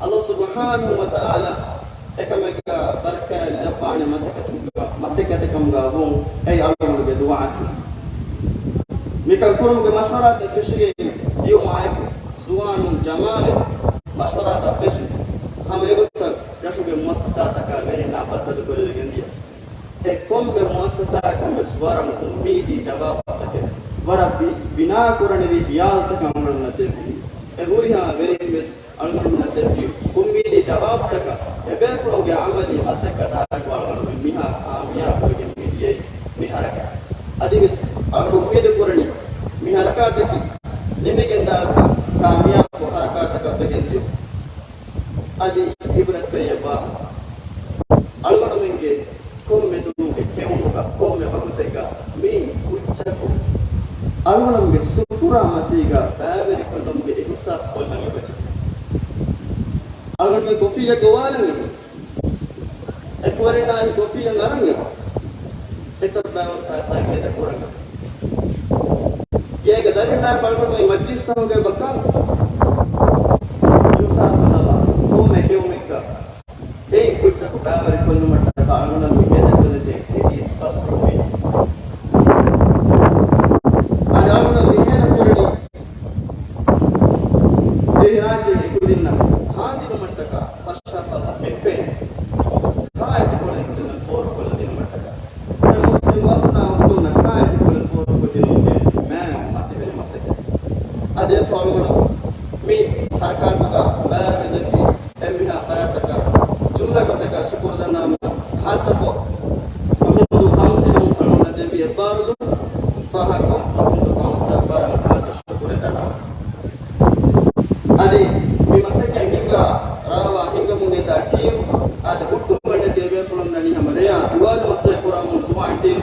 އަﷲ ސުބްޙާނަހޫ ވަތަޢާލާ އެކަމެއްގަ ބަރަކާތް ލައްވާނެ މަސައްކަތެއް، މަސައްކަތެއް ކަމުގަ ވުން، އެއީ އަޅުގަނޑުގެ ދުޢާއަކީ. މިކަން ކުރުމުގެ މަޝްވަރާތައް ފެށިގެން ދިޔުމާއެކު، ޒުވާނުން ޖަމާވެ މަޝްވަރާތައް ފެށި، ހަމަ އެގޮތަށް ރަށުގެ މުއައްސަސާތަކާ ވެރިންނާ ބައްދަލުކުރެވިގެން ދިޔަ. އެ ކޮންމެ މުއައްސަސާއަކުން ވެސް ވަރަށް އުއްމީދީ ޖަވާބުތަކެއް، ވަރަށް ބި-، ބިނާކުރަނިވި ހިޔާލުތަކެއް އަޅުގަނޑުމެންނަށް ދެއްވި. އެ ހުރިހާ ވެރިން ވެސް އަޅުގަނޑުމެންނަށް ދެއްވި އުއްމީދީ ޖަވާބުތަކަށް އެބޭފުޅުންގެ ޢަމަލީ މަސައްކަތާއެކު އަޅުގަނޑުމެން މިހާ ކާމިޔާބުވެގެން މިދިޔައީ މި ހަރަކާތް. އަދިވެސް އަޅުގަނޑު އުއްމީދު ކުރަނީ މި ހަރަކާތަކީ ނިމިގެންދާ ކާމިޔާބު ހަރަކާތަކަށް ވެގެން ދިޔުން. އަދި ޢިބްރަތްތެރި ވާހަކަ. އަޅުގަނޑުމެންގެ ކޮންމެ ދުވަހެއްގެ ކެއުމުގަ، ކޮންމެ ވަގުތެއްގަ މި ކުއްޖަކު އަޅުގަނޑުމެންގެ ސުފުރާ މަތީގަ ބައިވެރިކޮށްލުމުގެ އިޙްސާސް ކޮށްލަން އެބަޖެހޭ. އަޅުގަނޑުމެން ކޮފީއެއް ގޮވާލަން އެބަ، އެކުވެރިންނާއި ކޮފީއެއް އަރަން އެބަ، އެތައް ބައިވަރު ފައިސާއެއް ގޭތައް ކުރަން އެބަ. ގޭގެ ދަރިންނާއި ބައިވަރު މަޖިލިސްތަކުގަ އެބަ ކާން އިޙްސާސް ކޮށްލާ ކޮންމެ ކެއުމެއްގަ އެއީ ކުއްޖަކު ބައިވެރިކޮށްލުމަށްޓަކާ އަޅުގަނޑަށް މި ގޭތައް ކުރެދޭ އެއީ ސްޕަސް ކޮފީ. އަދި އަޅުގަނޑަށް މި ގޭތައް ކުރަނީ ދިވެހިރާއްޖޭގެ ކުދިންނަށް ހާނދިވުމަށްޓަކާ ފަށާފައިވާ ކެމްޕޭން. ކާއެތިކޮޅެއް ކުދިންނަށް ފޯރުކޮށްލަދިނުމަށްޓަކާ. މުސްލިމް ވަރުނާ އުނދުންނަށް ކާއެތިކޮޅެއް ފޯރުކޮށްދިނުމުގެ މާ މަތިވެރި މަސައްކަތް. އަދި އެފަހަރުގަނޑު މި ހަރަކާތުގަ ބައިވެރިލެއްވި އެންމެހާ ފަރާތްތަކަށް ޖުމްލަ ގޮތެއްގަ ޝުކުރު ދަންނަވަމުން، ހާއްސަކޮށް މަހުމޫދު ކައުންސިލުން އަޅުގަނޑަށް ދެއްވި އެއްބާރުލުން ފާހަގަކޮށް، މަހުމޫދު ކައުންސިލަށް ވަރަށް ހާއްސަ ޝުކުރެއް ދަންނަވަން. އަދި މި މަސައްކަތް ހިންގާ ރާވާ ހިނގަމުން އެދާ ޓީމް އަދި ހުއްޓުވަން ދެވޭފުޅުންނަށް ހަމަ ރެޔާ ދުވާލު މަސައްކަތް ކުރަމުން ޒުވާން ޓީމް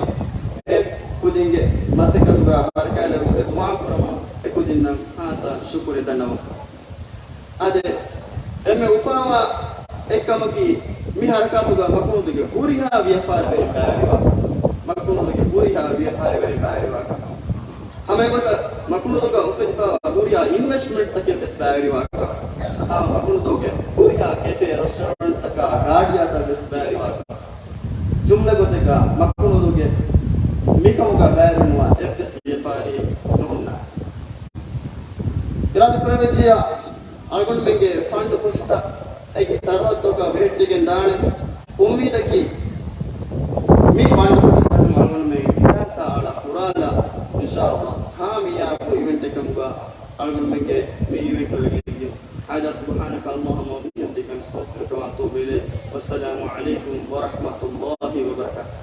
އެ ކުދިންގެ މަސައްކަތުގަ ބަރަކާތް ލެއްވުމަށް ދުޢާ ކުރަމުން އެ ކުދިންނަށް ހާއްސަ ޝުކުރެއް ދަންނަވަން. އަދި އެންމެ އުފާވާ އެއްކަމަކީ، މި ހަރަކާތުގަ މަކުނުދުގެ ހުރިހާ ވިޔަފާރިވެރިން ބައިވެރިވާ، މަކުނުދުގެ ހުރިހާ ވިޔަފާރިވެރިން ބައިވެރިވާކަން. ހަމައެގޮތަށް މަކުނުދުގަ އުފެދިފައިވާ ހުރިހާ އިންވެސްޓްމަންޓްތަކެއް ވެސް ބައިވެރިވާކަން. ހަމަ މަކުނުދުގެ ހުރިހާ ކެފޭ، ރެސްޓޯރެންޓްތަކާ، ގާޑިއާތައް ވެސް ބައިވެރިވާކަން. ޖުމްލަ ގޮތެއްގަ މަކުނުދުގެ މިކަމުގަ ބައިވެރިނުވާ އެއްވެސް ވިޔަފާރިއެއް ނުހުންނާނެ. އިރާދަ ކުރެވިއްޖެޔާ، އަޅުގަނޑުމެންގެ ފަންޑު ފުރުސަތައް އެކި ސަރަހައްދަކާ ބެހެއްޓިގެން ދާނެ އުއްމީދަކީ، މި ފަންޑު ފުރުސަތަކުން އަޅުގަނޑުމެން ހިތާސާ އަޅާ ފުރާލާ، އިންޝާﷲ، ކާމިޔާބު އިވެންޓެއް ކަމުގަ އަޅުގަނޑުމެންގެ މި އިވެންޓް ވެގެން ދިޔުން. هذا سبحانك اللهم وبحمدك نستغفرك ونتوب إليك. والسلام عليكم ورحمة الله وبركاته.